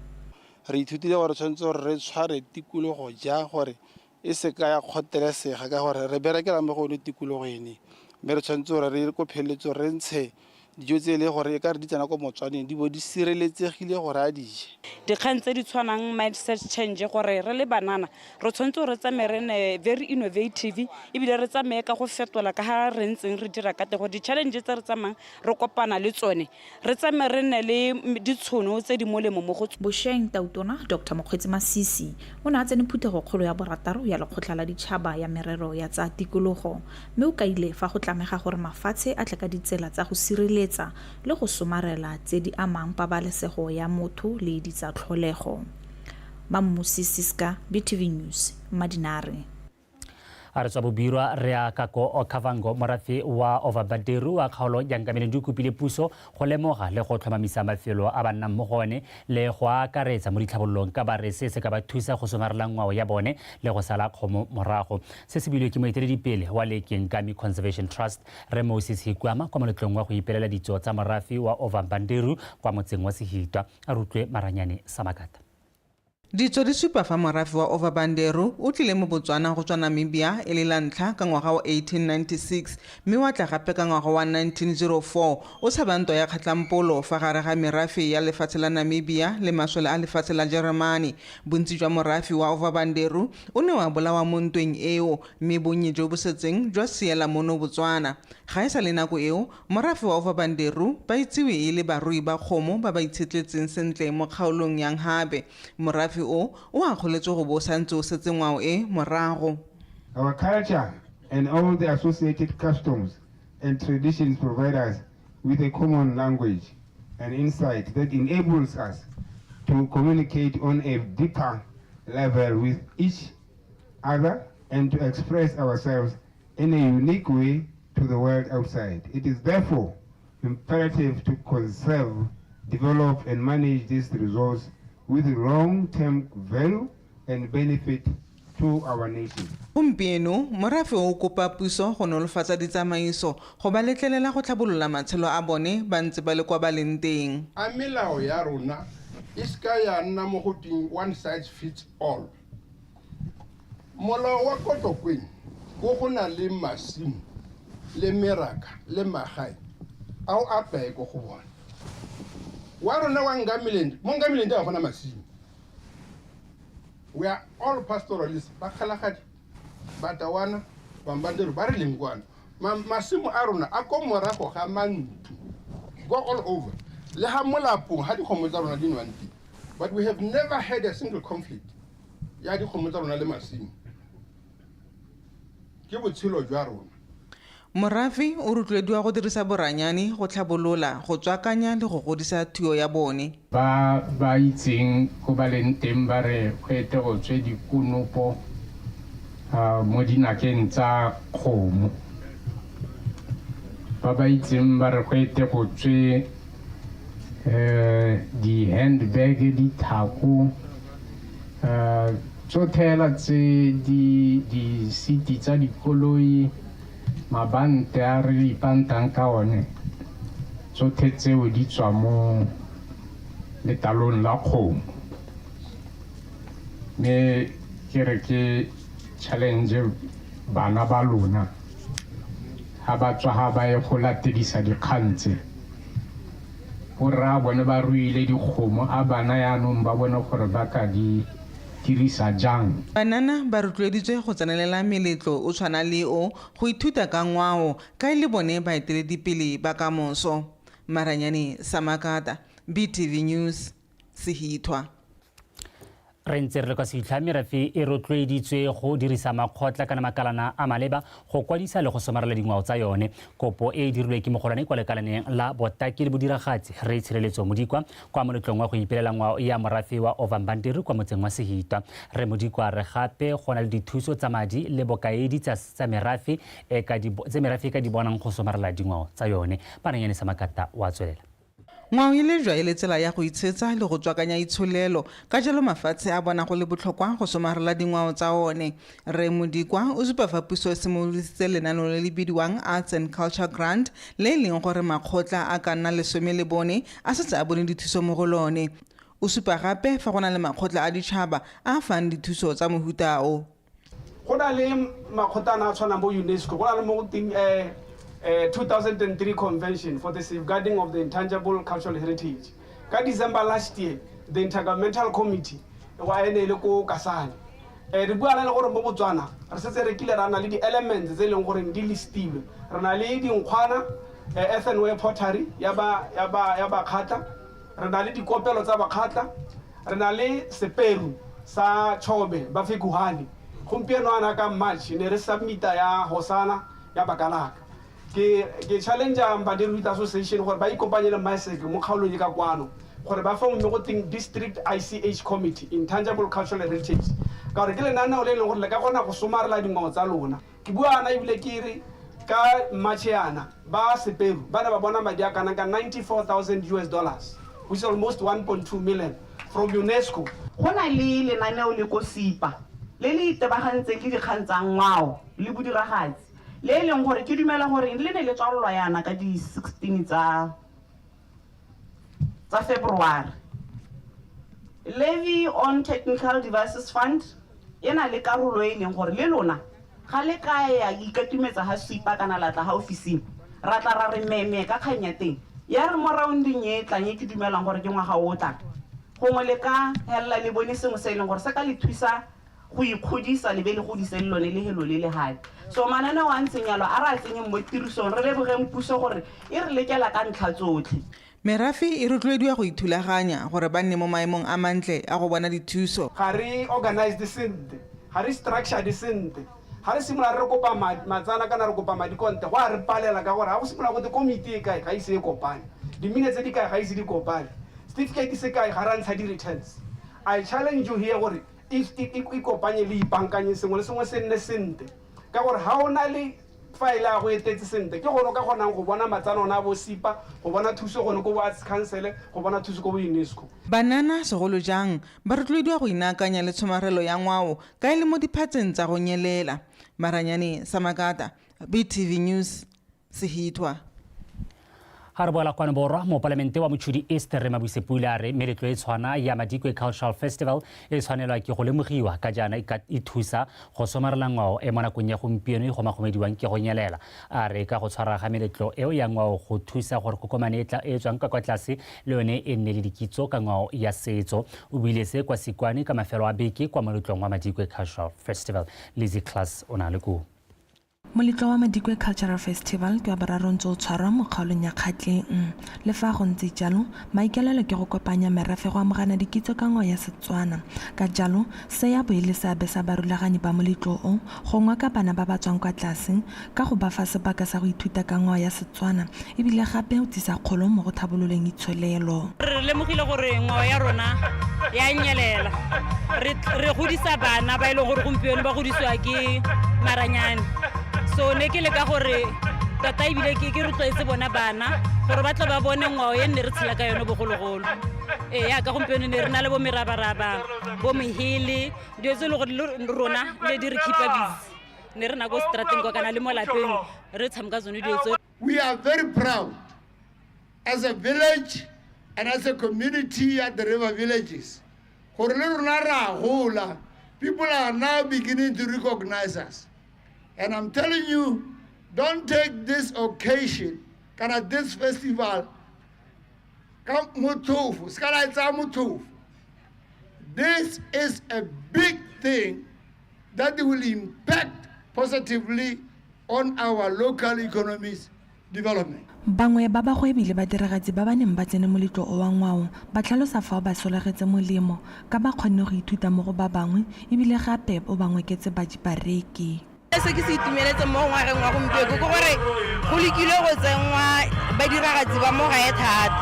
Re ithutile gore tshwanetse gore re tshware tikologo jang gore e se ka ya kgotelesega, ka gore re berekela mo go yone tikologo ene, mme re tshwanetse gore re ko pheleletsong re ntshe dijo tse e le gore e ka re di tsena ko Motswaneng di bo di sireletsegile gore a di je. Dikgang tse di tshwanang mindset change, gore re le banana re tshwanetse gore re tsamaye re nne very innovative, ebile re tsamaye ka go fetola ka ga re ntseng re dira ka teng, gore di-challenge tse re tsamayang re kopana le tsone re tsamaye re nne le ditšhono tse di molemo mo go tsone. Bosheng Tautona Dr Mokgweetsi Masisi o ne a tsene phuthegokgolo ya borataro ya lekgotla la ditšhaba ya merero ya tsa tikologo, mme o kaile fa go tlamega gore mafatshe a tle ka ditsela tsa go sireletsa le go somarela tse di amang pabalesego ya motho le ditsatlholego. Mammusi Siska, BTV News, Mmadinare. A re tswa Bobirwa re ya ka ko Okavango. Morafe wa Ovabaderu wa kgaolo ya Nkameleng di kopile puso go lemoga le go tlhomamisa mafelo a ba nnang mo go one le go akaretsa mo ditlhabololong, ka ba re se se ka ba thusa go somarela ngwao ya bone le go sala kgomo morago. Se se builwe ke moeteledipele wa Leke Nkami Conservation Trust, Rre Moses Hikuama, kwa moletlong wa go ipelela ditso tsa morafe wa Ovambanderu kwa motseng wa Sehitwa. A re utlwe Maranyane Samakata. Ditso di supa fa morafe wa Ovabanderu o tlile mo Botswana go tswa Namibia e le la ntlha ka ngwaga wa 1896, mme wa tla gape ka ngwaga wa 1904 o tshaba ntwa ya kgatlampolo fa gare ga merafe ya lefatshe la Namibia le masole a lefatshe la Jeremane. Bontsi jwa morafe wa Ovabanderu o ne wa bolawa mo ntweng eo, mme bonnye jo bo setseng jwa siela mono Botswana. Ga e sa le nako eo, Morafe wa Ovabanderu ba itsiwe e le barui ba kgomo ba ba itshetletseng sentle mo kgaolong ya Nhabe. Morafe o, o akgoletswe go bo o santse o setse ngwao e morago. Our culture and all the associated customs and traditions provide us with a common language and insight that enables us to communicate on a deeper level with each other and to express ourselves in a unique way to the world outside. It is therefore imperative to conserve, develop and manage this resource with long-term value and benefit to our nation. Gompieno, morafe o kopa puso go nolofatsa ditsamaiso go ba letlelela go tlhabolola matshelo a bone ba ntse ba le kwa ba leng teng. A melao ya rona e se ka ya nna mo go tweng one size fits all. Molao wa Kotlokweng ko go na le masimo le meraka le magae a o apaye ko go bone. Wa rona wa Ngamiland, mo Ngamiland ga gona masimo. We are all pastoralists, ba Kgalagadi, Batawana, Bambanderu ba re leng kwano. Masimo a rona a ko morago ga mantlo. Go all over. Le ha molapong ha dikgomo tsa rona di nwang teng. But we have never had a single conflict ya dikgomo tsa rona le masimo. Ke botshelo jwa rona. Morafe o rotloediwa go dirisa boranyane go tlhabolola, go tswakanya le go godisa thuo ya bone. Ba ba itseng ko ba leng teng ba re go ete go tswe dikonopo mo dinakeng tsa kgomo. Ba ba itseng ba re go ete go tswe di-handbag, ditlhako, tsotlhe hela tse di di-seat tsa dikoloi, mabante a re ipantang ka one, tsotlhe tseo di tswa mo letalong la kgomo. Mme ke re ke challenge bana ba lona ha ba tswa ha ba ye go latedisa dikgang tse. Borra bone ba ruile dikgomo, a bana yaanong ba bone gore ba ka di dirisa jang. Banana ba rotloeditswe go tsenelela meletlo o tshwana le o go ithuta ka ngwao ka e le bone baeteledipele ba kamoso. Maranyane Samakata, BTV News, Sehithwa. Re ntse re le kwa Sehitlha, merafe e rotloeditswe go dirisa makgotla kana makalana a maleba go kwadisa le go somarela dingwao tsa yone. Kopo e e dirilwe ke mogolwane kwa lekalaneng la botaki le bodiragatsi, Rre Tshireletso Modikwa, kwa moletlong wa go ipelela ngwao ya morafe wa Ovambanderu kwa motseng wa Sehitwa. Rre Modikwa a re gape go na le dithuso tsa madi le bokaedi tsa merafe e ka di, tse merafe e ka di bonang go somarela dingwao tsa yone. Maranyane Samakata o a tswelela. Ngwao e lejwa e le tsela ya go itshetsa le go tswakanya itsholelo, ka jalo mafatshe a bona go le botlhokwa go somarela dingwao tsa one. Rre Modikwa o supa fa puso e simolodisitse lenaneo le le bidiwang Arts and Culture Grant le e leng gore makgotla a ka nna 14 a setse a bone dithuso mo go lone. O supa gape fa go na le makgotla a ditšhaba a a fang dithuso tsa mohuta o. Go na le makgotlana a tshwanang bo UNESCO, go na le mo go teng 2003 Convention for the Safeguarding of the Intangible Cultural Heritage. Ka December last year, the Intergovernmental Committee wa ene e le ko Kasane. Re bua le gore mo Botswana re setse re kile ra na le di-elements tse e leng gore di listilwe. Re na le dinkgwana, earthenware pottery ya ba, ya ba, ya Bakgatla, re na le dikopelo tsa Bakgatla, Re na le seperu sa Chobe ba Fekuhane. Gompieno ana ka March ne re submita ya Hosana ya Bakalaka. Ke ke challenge-a Mbadiri Youth Association gore ba ikopanye le MISEC mo kgaolong e ka kwano gore ba form go teng District ICH Committee, Intangible Cultural Heritage, ka gore ke lenaneo le e leng gore le ka kgona go somarela dingwao tsa lona. Ke bua yana ebile ke re ka March yana ba Seperu ba ne ba bona madi a kana ka 94,000 US dollars, which is almost 1.2 million from UNESCO. Go na le lenaneo le ko SIPA le le itebagantseng le dikgang tsa ngwao le bodiragatsi le e leng gore ke dumela gore le ne le tswalelwa yana ka di 16 tsa tsa February. Levy on Technical Devices Fund e na le karolo e e leng gore le lona ga le ka ya ikatumetsa ga SIPA kana la tla ga ofising ra tla ra re meme ka kgang ya teng. Ya re mo rounding e e tlang e ke dumelang gore ke ngwaga o o tlang, gongwe le ka helela le bone sengwe se e leng gore se ka le thusa go ikgodisa le be le godise le lone lehelo le le gae. So mananeo a ntseng yalo a re a tsenyeng mo tirisong, re lebogeng puso gore e re lekela ka ntlha tsotlhe. Merafe e rotloediwa go ithulaganya gore ba nne mo maemong a mantle a go bona dithuso. Ga re organised sentle, ga re structured sentle. Ga re simolola re re kopa matsana kana re kopa madi kwa ntle, go a re palela ka gore ga go simolola gote komiti e kae ga ise e kopane, di-minutes di kae ga ise di kopane, certificate se kae ga ra ntsha di-returns. I challenge you here gore ikopanye le ipankanye sengwe le sengwe se nne sentle ka gore ga o na le file ya go etetse sentle ke gone o ka kgonang go bona matsana one a bo SIPA, go bona thuso gone ko bo Arts Council, go bona thuso ko bo UNESCO. Banana segolo jang ba rotloediwa go inaakanya le tshomarelo ya ngwao ka e le mo diphatseng tsa go nyelela. Maranyane Samakata, BTV News, Sehithwa. Ga re boela kwano borwa, mopalamente wa Mochudi East Rre Mabuse Pule a re meletlo e tshwana ya Madikwe Cultural Festival e tshwanelwa ke go lemogiwa ka jaana e e thusa go somarela ngwao e mo nakong ya gompieno e gomagomediwang ke go nyelela. A re ka go tshwara ga meletlo eo ya ngwao go thusa gore kokomane e, e tswang ka kwa tlase le yone e nne le dikitso ka ngwao ya setso. O buile se kwa Sikwane ka mafelo a beke kwa moletlong wa Madikwe Cultural Festival. Lizzy Class o na le koo. Moletlo wa Madikwe Cultural Festival ke wa boraro ntse o tshwarwa mo kgaolong ya Kgatleng. Le fa go ntse jalo, maikaelelo ke go kopanya merafe go amogana dikitso ka ngwao ya Setswana. Ka jalo, se ya bo e le seabe sa barulaganyi ba moletlo o, go ngoka bana ba ba tswang kwa tlase ka go ba fa sebaka sa go ithuta ka ngwao ya Setswana ebile gape o tsisa kgolo mo go tlhabololeng itsholelo. Re lemogile gore ngwao ya rona ya nyelela. Re godisa bana ba e leng gore gompieno ba godisiwa ke maranyane. So ne ke leka gore tota ebile ke rotloetse bona bana gore ba tle ba bone ngwao e nne re tshela ka yone bogologolo. Ee, yaka gompieno ne re na le bo merabaraba, bo mehele, dilo tse e le gore rona ne di re keep-a busy. Ne re na ko strateng kwa kana le mo lapeng re tshameka tsone dilo tseo. We are very proud as a village and as a community at the river villages gore le rona re a gola. People are now beginning to recognize us. And I'm telling you, don't take this occasion, kana this festival, ka motlhofo, se ka la e tsaya motlhofo. This is a big thing that will impact positively on our local economies development. Bangwe ba bagwebi le badiragatsi ba ba neng ba tsene moletlo o wa ngwao ba tlhalosa fa o ba solegetse molemo ka ba kgonne go ithuta mo go ba bangwe ebile gape o ba ngoketse baji bareki. Se ke se itumeletseng mo ngwageng wa gompieno ke gore go lekilwe go tsenngwa badiragatsi ba mo gae thata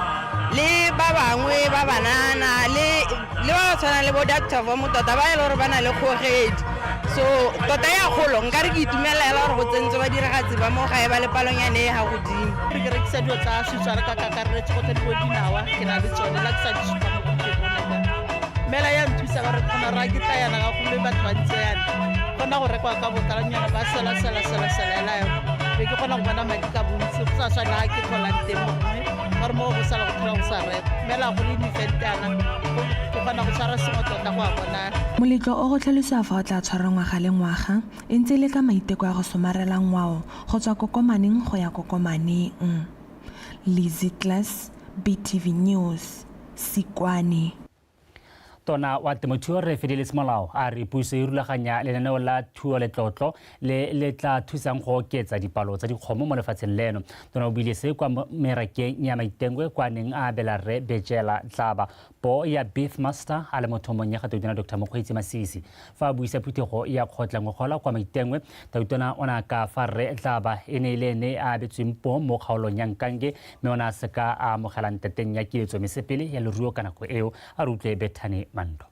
le ba bangwe ba banana le ba ba tshwanang le bo Doctor Vomo tota ba e le gore ba na le kgogedi. So tota ya kgolo nka re ke itumelela hela gore go tsentswe badiragatsi ba mo gae ba le palonyane e ga godimo. Re ke rekisa dilo tsa setso re ka kakaretso go tse di bo dinawa ke na le tsone la ke sa di supa mo gompieno mela ya nthusa ka re kgona ra ke tla yana ga gomme batho ba ntse yana kgona go rekwa ka botalanyana ba sela sela sela sela ela yone be ke kgona go bona madi ka bontsi go sa tshwane ga ke tlholang teng mo gongwe gore mo go sala go tlhola go sa reka mela go le event yana ke kgona go tshwara sengwe tota go a bona. Moletlo o go tlhalosiwa fa o tla tshwarwa ngwaga le ngwaga e ntse e le ka maiteko a go somarela ngwao go tswa kokomaneng go ya kokomaneng. Lizzy Klass, BTV News, Sikwane. Tona wa temothuo Rre Fidelis Molao a re puso e rulaganya lenaneo la thuo letlotlo le le tla thusang go oketsa dipalo tsa dikgomo mo lefatsheng leno. Tona o buile se kwa merakeng ya Maitengwe kwa neng a abela Rre Bejela Tlaba poo ya Beef Master a le mo thomong ya ga Tautona Dr. Mokgweetsi Masisi. Fa a buisa phuthego ya kgotla ngogola kwa Maitengwe, Tautona o ne a ka fa Rre Tlaba e ne e le ene a abetsweng poo mo kgaolong ya Nkange mme o ne a seka a amogela ntateng ya kiletso mesepele ya leruo ka nako eo. A re utlwe Bethany Mando.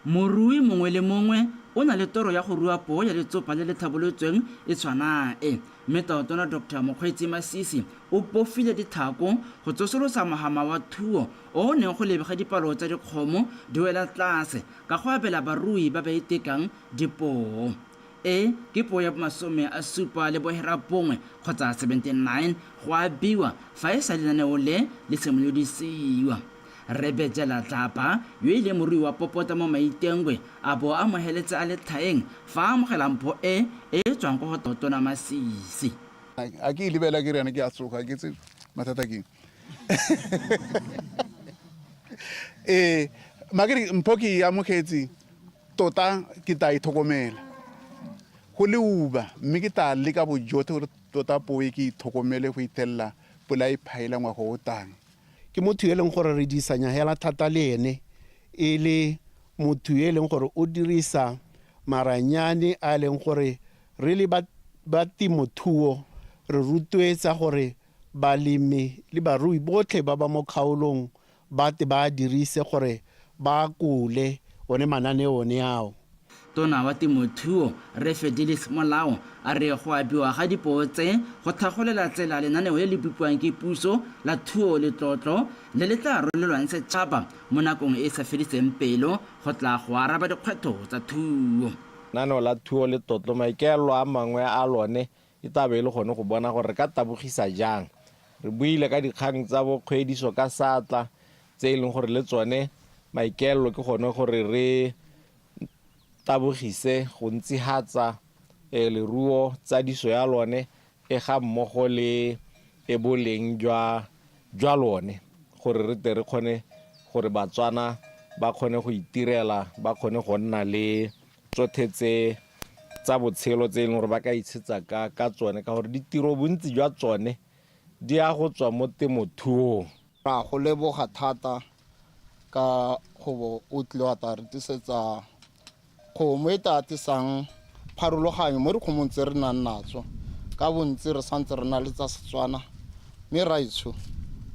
Morui mongwe le mongwe o na le toro ya go rua poo ya letsopa le le tlhabolotsweng e tshwana e, mme Tautona Doctor Mokgweetsi Masisi o bofile ditlhako go tsosolosa mohama wa thuo o o neng go lebega dipalo tsa dikgomo di wela tlase ka go abela barui ba ba itekang dipoo. E ke poo ya bomasome a supa le boherabongwe kgotsa 79 go abiwa fa e sa lenaneo le le simolodisiwa. Rre Bejela Tlapa, yo e leng morui wa popota mo Maitengwe, a bo a amogeletse a le tlhaeng fa a amogela mpho e e tswang kwa go Tautona Masisi. A ke e lebela ke re yana ke a tsoga ke tse mathata ke ee makere mpho ke e amogetse tota ke tla e tlhokomela go leuba mme ke tla leka bojotlhe gore tota poo e ke itlhokomele go ithelela pula e phaela ngwaga o tang. Ke motho yo e leng gore re disanya hela thata le ene, e le motho yo e leng gore o dirisa maranyane a e leng gore re le ba temothuo re rotloetsa gore balemi le barui botlhe ba ba mo kgaolong ba te ba a dirise gore ba akole one mananeo one ao. Tona wa Temothuo, Rre Fidelis Molao, a re go abiwa ga dipoo tse go tlhagolela tsela lenaneo le le bipiwang ke puso la Thuo Letlotlo le le tla rolelwang setšhaba mo nakong e e sa fediseng pelo go tla go araba dikgwetlho tsa thuo. Lenaneo la Thuo Letlotlo, maikaelelo a mangwe a lone e tla be e le gone go bona gore re ka tabogisa jang. Re buile ka dikgang tsa bo kgwediso ka seatla tse e leng gore le tsone maikaelelo ke gone gore re tabogise go ntsihatsa leruo, tsadiso ya lone e ga mmogo le e boleng jwa jwa lone gore re tle re kgone gore Batswana ba kgone go itirela, ba kgone go nna le tsothe tse tsa tsa botshelo tse e leng gore ba ka itshetsa ka tsone, ka gore ditiro bontsi jwa tsone di ya go tswa mo temothuong. Ra go leboga thata ka go bo o tlile wa tla re tlisetsa kgomo e tla tlisang pharologanyo mo dikgomong tse re nang natso. Ka bontsi re santse re na le tsa Setswana, mme raetsho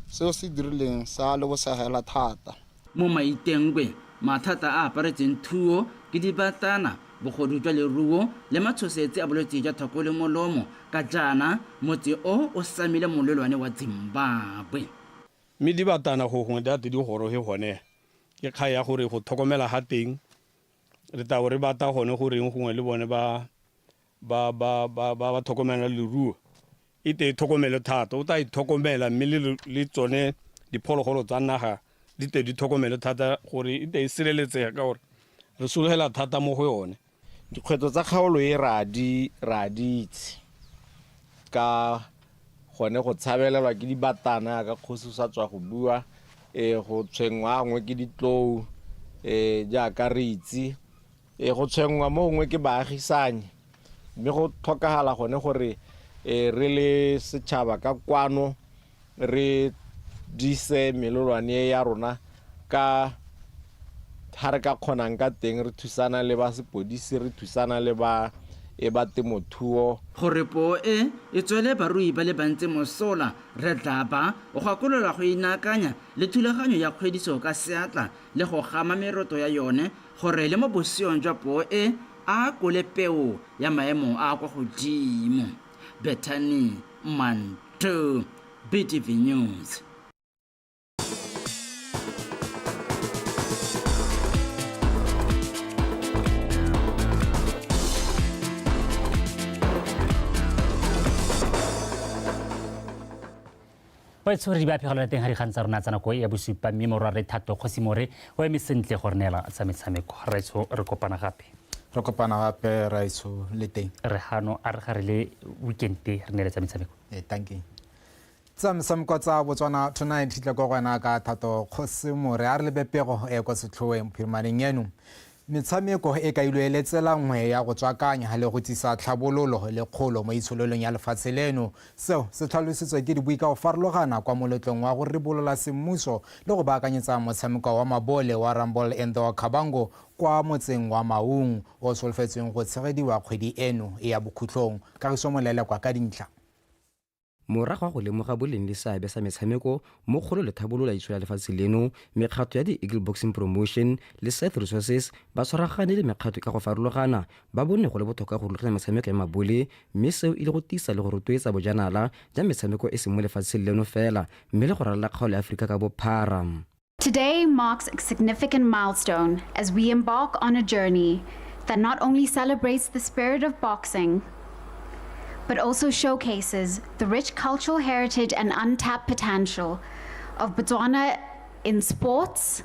seo se dirileng sa lebosegela thata. Mo Maitengwe, mathata a aparetseng thuo ke dibatana, bogodu jwa leruo le matshosetsi a bolwetse jwa thako le molomo, ka jaana motse o o samile molelwane wa Zimbabwe. Mme dibatana go gongwe di a tle di goroge gone, ke kgang ya gore go tlhokomela ga teng re tla bo re bata gone goreng gongwe le bone ba ba ba ba ba ba tlhokomela leruo e te e tlhokomele thata, o tla e tlhokomela mme le le tsone diphologolo tsa naga di te di tlhokomele thata gore e te e sireletsege ka gore re sologela thata mo go yone. Dikgwetlho tsa kgaolo e ra di ra di itse ka gone go tshabelelwa ke dibatana ka kgosi o sa tswa go bua, go tshwenngwa gongwe ke ditlou jaaka re itse, go tshwenngwa mo gongwe ke baagisanyi, mme go tlhokagala gone gore re le setšhaba ka kwano re dise melelwane ya rona ka ha re ka kgonang ka teng, re thusana le ba sepodisi, re thusana le ba e ba temothuo. Gore poo e e tswele barui ba le bantsi mosola, Rre Dlaba o gakolola go inaakanya le thulaganyo ya kgwediso ka seatla le go gama meroto ya yone gore le mo boseong jwa poo e a akole peo ya maemo a a kwa godimo. Bethany Manto, BTV News. Baitshwari ba phegelo teng ga dikgang tsa rona tsa nako ya bosupa, mme morwa re Thato Kgosimore o eme sentle go re neela tsa metshameko. Raitsho, re kopana gape. Re kopana gape raitsho le teng. Re gano a re ga re le weekend re neele tsa metshameko. Thank you. Tsa metshameko tsa Botswana Tonight di tla kwa go wena ka Thato Kgosimore. A re lebe pego e kwa setlhoeng phirimaneng eno. Metshameko e kailwe e le tsela nngwe ya go tswakanya le go tsisa tlhabololo le kgolo mo itsholelong ya lefatshe leno. Seo se tlhalositswe ke dibui ka go farologana kwa moletlong wa go ribolola semmuso le go baakanyetsa motshameko wa mabole wa Rumble in the Okavango kwa motseng wa Maung, o solofetsweng go tshegediwa kgwedi eno e ya bokhutlong. Kagiso Molelekwa ka dintlha. Morago ga go lemoga boleng le seabe sa metshameko mo kgolo le thabololo ya itsholelo ya lefatshe leno, mekgatho ya The Eagle Boxing Promotion le Seth Resources ba tshwaragane le mekgatho ka go farologana ba bone go le botlhokwa go rulaganya metshameko ya mabole, mme seo e le go tiisa le go rotloetsa bojanala ja metshameko e seng mo lefatsheng leno fela mme le go ralala kgaolo ya Aforika ka bophara. Today marks a significant milestone as we embark on a journey that not only celebrates the spirit of boxing, but also showcases the rich cultural heritage and untapped potential of Botswana in sports,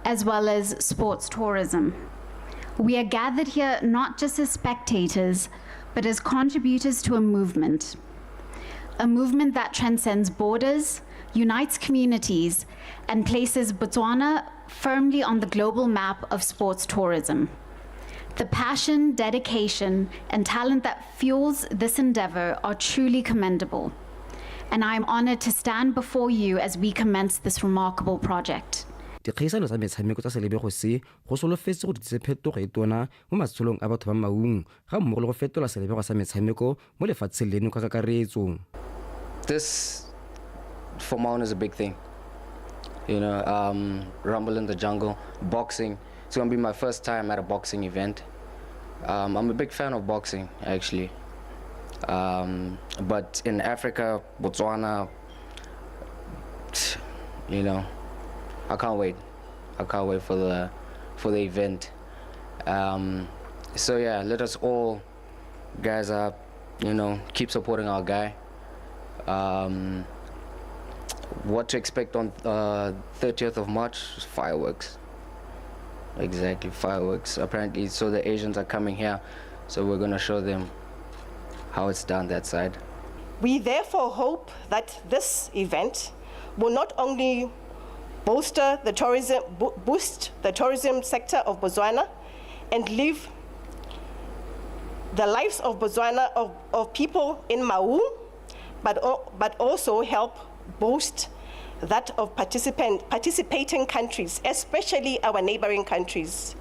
as well as sports tourism. We are gathered here not just as spectators, but as contributors to a movement. A movement that transcends borders, unites communities, and places Botswana firmly on the global map of sports tourism. The passion, dedication, and talent that fuels this endeavor are truly commendable. And I am honored to stand before you as we commence this remarkable project. Dikgaisano tsa metshameko tsa selebego se go solofetse go di tlise phetogo e tona mo matshelong a batho ba Maung ga mmogo le go fetola selebego sa metshameko mo lefatsheng leno ka kakaretso. This for Maun is a big thing. Rumble in the Jungle, boxing. It's going to be my first time at a boxing event. I'm a big fan of boxing, actually. But in Africa, Botswana, I can't wait. I can't wait for the event. Let us all, guys, keep supporting our guy. What to expect on 30th of March? Fireworks. Exactly, fireworks. Apparently, so the Asians are coming here, so we're going to show them how it's done that side. We therefore hope that this event will not only boost the tourism sector of Botswana and leave the lives of Botswana of, of people in Maun, but, but also help boost that of participant, participating countries, especially our neighboring countries.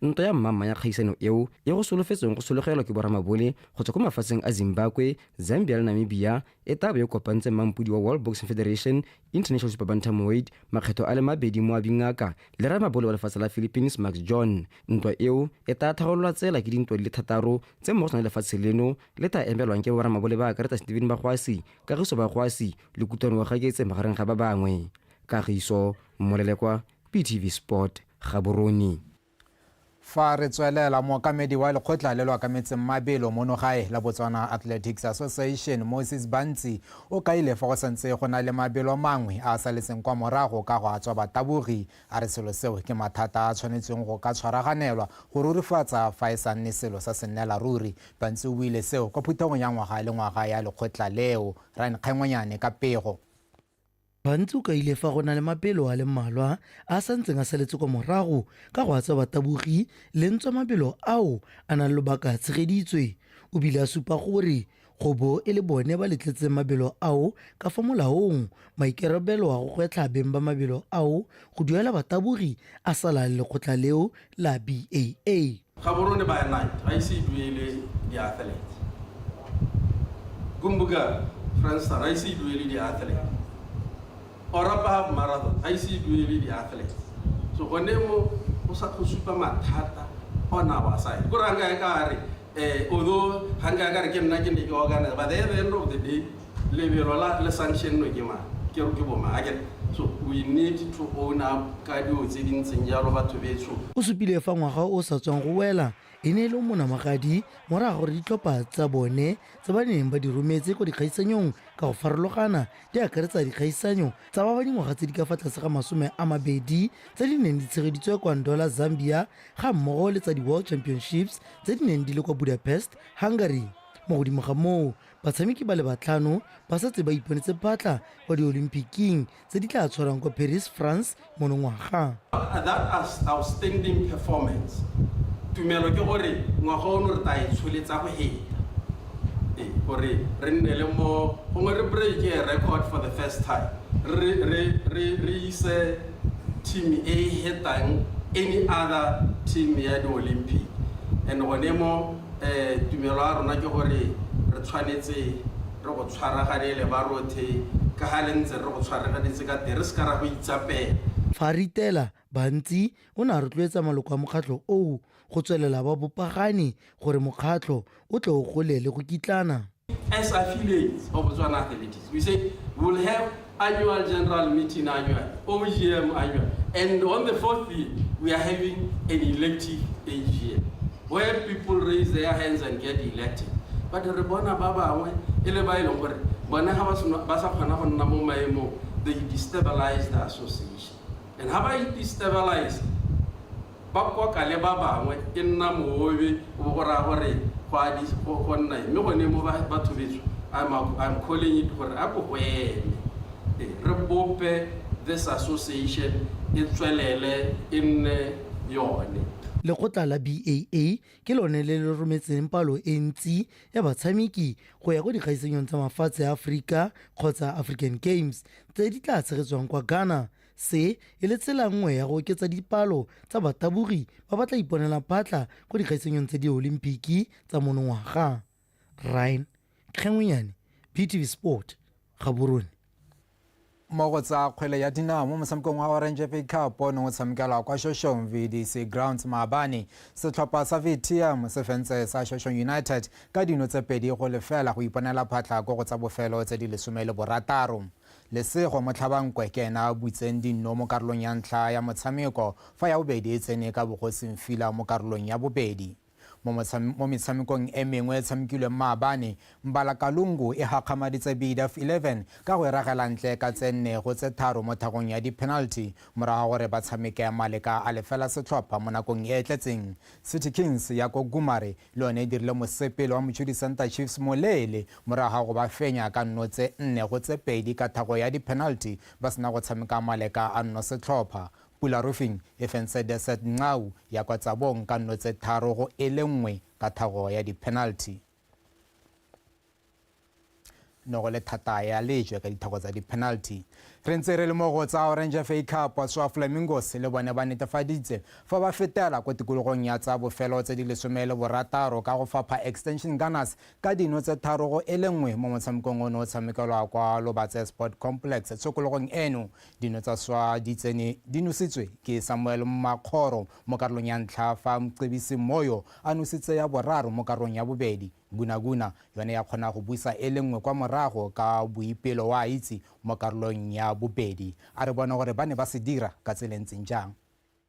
Ntwa ya mmamma ya kgaisano eo e go solofetsweng go sologelwa ke boramabole go tswa kwa mafatsheng a Zimbabwe, Zambia le Namibia e tla bo e kopantse mmampodi wa World Boxing Federation International Super Bantamweight makgetho a le mabedi moabi ngaka le ramabole wa lefatshe la Philippines Max John. Ntwa eo e tla tharololwa tsela ke dintwa di le thataro tse mo go tsone lefatshe leno le tla emelwang ke boramabole ba akaretsa Steven Bagwasi, Kagiso Bagwasi le Kutlwano Ogaketse magareng ga ba bangwe. Kagiso Mmolelekwa, BTV Sport, Gaborone. Fa re tswelela, mookamedi wa lekgotla le lo akametseng mabelo mono gae la Botswana Athletics Association, Moses Bantsi, o kaile fa go santse go na le mabelo mangwe a a saletseng kwa morago ka go a tswa batabogi. A re selo seo ke mathata a a tshwanetsweng go ka tshwaraganelwa go rurifatsa fa e sa nne selo sa sennela ruri. Bantsi o buile seo kwa phuthegong ya ngwaga le ngwaga ya lekgotla leo. Ryan Kgengwenyane ka pego. Bantsi o kaile fa go na le mabelo a le mmalwa a a santseng a saletse kwa morago ka go a tsa batabogi le ntswa mabelo ao a nang lobaka a tshegeditswe. O bile a supa gore go bo e le bone ba letletseng mabelo ao ka fa molaong, maikarabelo a go gwetlha beng ba mabelo ao go duela batabogi a sala le lekgotla leo la BAA. Gaborone by night ga ise e duele di-athlete. Gumbuka Franstar ga ise e duele di-athlete. Orapa Half Marathon ga ise e duele di-athlete. So gone mo go sa go supa mathata on our side. Ko ra nka ka re although ga nka ka re ke nna ke ne ke organize, but at the end of the day lebelo la le sanction no ke mang, ke ke bo mang akere. So we need to own up ka dilo tse di ntseng jalo batho betsho. O supile fa ngwaga o o sa tswang go wela e ne e le o monamagadi morago ga gore ditlhopha tsa bone tse ba neng ba di rometse kwa dikgaisanyong ka go farologana di akaretsa dikgaisanyo tsa ba ba dingwaga tse di ka fa tlase ga 20 tse di neng di tshegeditswe kwa Ndola, Zambia ga mmogo le tsa di-World Championships tse di neng di le kwa Budapest, Hungary. Mo godimo ga moo, Batshameki ba le batlhano ba setse ba iponetse phatla kwa Diolimpiking tse di tla tshwarwang kwa Paris, France monongwaga. That outstanding performance, tumelo ke gore ngwaga ono re tla e tsholetsa go heta. Ee, gore re nne le mo gongwe re break a record for the first time. Re re re re ise team e e hetang any other team ya di-Olympic. And gone mo Tumelo ya rona ke gore re tshwanetse re go tshwaraganele ba rothe ka ga le ntse re go tshwaraganetse ka teng, re se ka ra go itsapela. Fa a ritela bantsi, o ne a rotloetsa maloko a mokgatlho oo go tswelela ba bopagane gore mokgatlho o tle o gole le go kitlana. As affiliates of Botswana Athletics, we say we will have annual general meeting annually, OGM annual, and on the fourth year, we are having an elective AGM, where people raise their hands and get elected. But re bona ba bangwe e le ba e leng gore bone ga ba sa kgona go nna mo maemong, they destabilize the association. And ga ba e destabilize, ba koka le ba bangwe, e nna moobe, go bo go raya gore go a di, go, go nna eng. Mme gone mo ba, batho betsho, I'm, I'm calling it gore a ko go eme. Ee, re bope this association e tswelele e nne yone. Lekgotla la BAA ke lone le le rometseng palo e ntsi ya batshameki go ya kwa dikgaisanyong tsa mafatshe a Aforika kgotsa African Games tse di tla tshegetswang kwa Ghana. Se e le tsela nngwe ya go oketsa dipalo tsa batabogi ba ba tla iponelang phatla kwa dikgaisanyong tsa Diolimpiki tsa monongwaga. Ryan Kgengwenyane, BTV Sport, Gaborone. Mo go tsa kgwele ya dinao mo motshamekong wa Orange FA Cup o neng o tshamekelwa kwa Shoshong VDC Grounds maabane, setlhopha sa VTM se fentse sa Shoshong United ka dino tse 2-0 go iponela phatlha ko go tsa bofelo tse di 16. Lesego Motlhabankwe ke ena a butseng dinno mo karolong ya ntlha ya motshameko fa ya bobedi e tsene ka Bogosing Fila mo karolong ya bobedi. Mo mo metshamekong e mengwe e tshamekilweng maabane, Mbalakalungu e gakgamaditse BDF 11 ka go e ragela ntle ka tse 4-3 mo thagong ya di-penalty morago ga gore ba tshameke maleka a lefela setlhopha mo nakong e e tletseng. City Kings ya ko Gumare le yone e dirile mosepele wa Mochudi Centre Chiefs moleele morago ga go ba fenya ka nno tse 4-2 ka thago ya di-penalty ba sena go tshameka maleka a nno setlhopha. Pula Roofing e fentse Desert Nxau ya kwa Tsabong ka nno tse 3 go e le 1 ka thago ya di-penalty. No go le thata ya lejwe ka dithako tsa di-penalty. Re ntse re le mo go tsa Orange FA Cup, Swa Flamingos le bone ba netefaditse fa ba fetela ko tikologong ya tsa bofelo tse di 16 ka go fapha Extension Gunners ka dino tse 3 go e le 1 mo motshamekong ono o tshamekelwa kwa Lobatse Sport Complex. Tshokologong eno dino tsa Swa di tsene di nositswe ke Samuel Makgoro mo karolong ya ntlha, fa Mcebisi Moyo a nositse ya boraro mo karolong ya bobedi. Gunaguna yone ya kgona go busa e le nngwe kwa morago ka Boipelo wa itse mo karolong ya bobedi. A re bone gore ba ne ba se dira ka tsela e ntseng jang.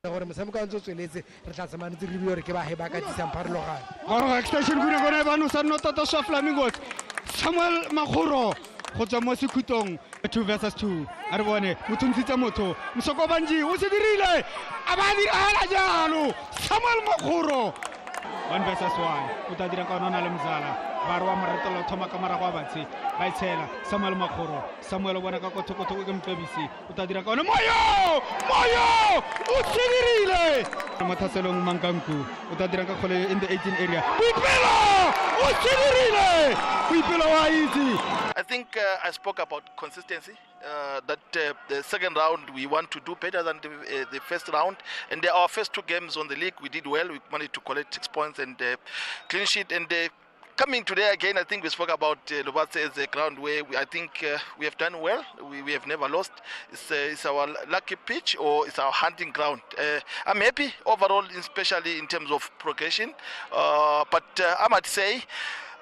Gore motshameko a ntse o tsweletse re tla tsamaya ntse re lebile gore ke bahe ba ka tsisang pharologano. Goroga Extension Gunaguna ba nosa nno tota Swa Flamingos. Samuel Makgoro go tswa mo sekhutong 2 versus 2. A re bone motho ntshitse motho Msoko Banji o se dirile a ba diragala jalo. Samuel Makgoro 1 versus 1 o tla dira ka ona o na le Mzala ba re wa moretelo thoma ka morago a batshe ba itshela Samuel Makgoro. Samuel o bona ka kothokotho ke Mcebisi o tla dira ka ona Moyo Moyo o se dirile mo thaselong Mankanku o tla dira ka kgole in the 18 area. Boipelo o se dirile Boipelo wa itse. I think I spoke about consistency. That the second round we want to do better than the first round, and our first 2 games on the league we did well. We managed to collect 6 points and clean sheet. And coming today again, I think we spoke about Lobatse as a ground where I think we have done well. We have never lost. It's our lucky pitch, or it's our hunting ground. I'm happy overall, especially in terms of progression. But I might say,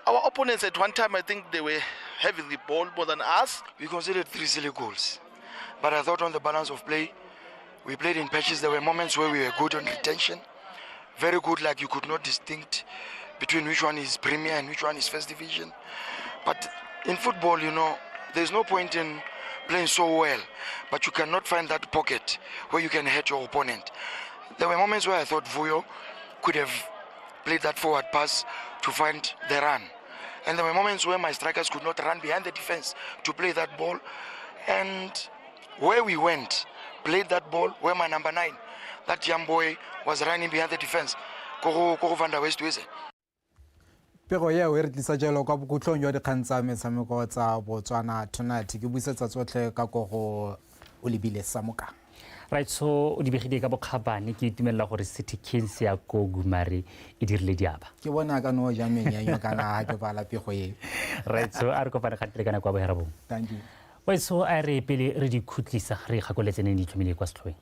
our opponents at one time, I think they were having the ball more than us. We conceded 3 silly goals, but I thought on the balance of play, we played in patches. There were moments where we were good on retention, very good, like you could not distinct between which one is Premier and which one is First Division. But in football, there's no point in playing so well, but you cannot find that pocket where you can hurt your opponent. There were moments where I thought Vuyo could have played that forward pass to find the run. And there were moments where my strikers could not run behind the defense to play that ball. And where we went, played that ball, where my number 9, that young boy, was running behind the defense. Koro van der Westhuizen. Pego eo e re tlisa jalo kwa bokhutlong jwa dikgang tsa metshameko tsa Botswana Tonight. Ke buisetsa tsotlhe ka ko go o lebile Samoka. Right, so o di begile ka bokgabane. Ke itumelela gore City Kings ya ko Gumare e dirile diaba. Ke bona ka no ja menyenyo kana ha ke bala pego e. Right, so a re kopane gape le ka nako ya boherabongwe. Thank you. Right, so a re pele re di khutlisa re ikgakoletse neng di tlhomile kwa setlhoeng.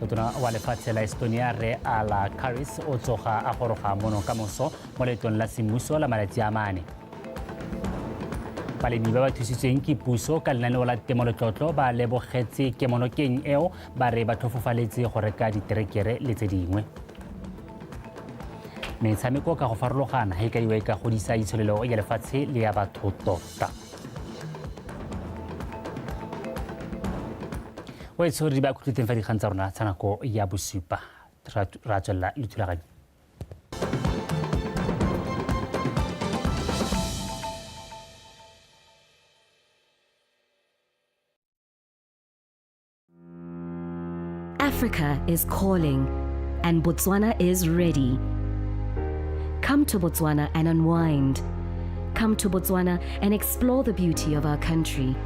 Tona wa lefatshe la Estonia re Ala Karis o tsoga a goroga mono ka moso mo leetong la semmuso la malatsi a 4. Balemi ba ba thusitsweng ke puso ka lenaneo la temoletlotlo ba lebogetse kemonokeng eo, ba re ba tlhofofaletse go reka diterekere le tse dingwe. Metshameko ka go farologana e kaiwa e ka godisa itsholelo ya lefatshe le ya batho tota. O e tshwere di ba khutletseng fa dikgang tsa rona tsa nako ya bosupa. Ra tswelela le thulaganyo. Africa is calling, and Botswana is ready. Come to Botswana and unwind. Come to Botswana and explore the beauty of our country.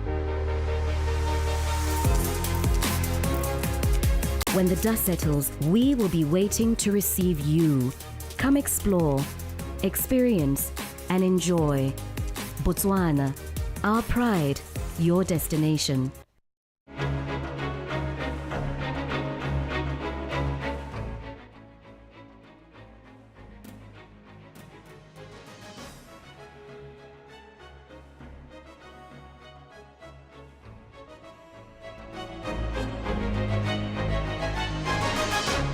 When the dust settles, we will be waiting to receive you. Come explore, experience, and enjoy. Botswana, our pride, your destination.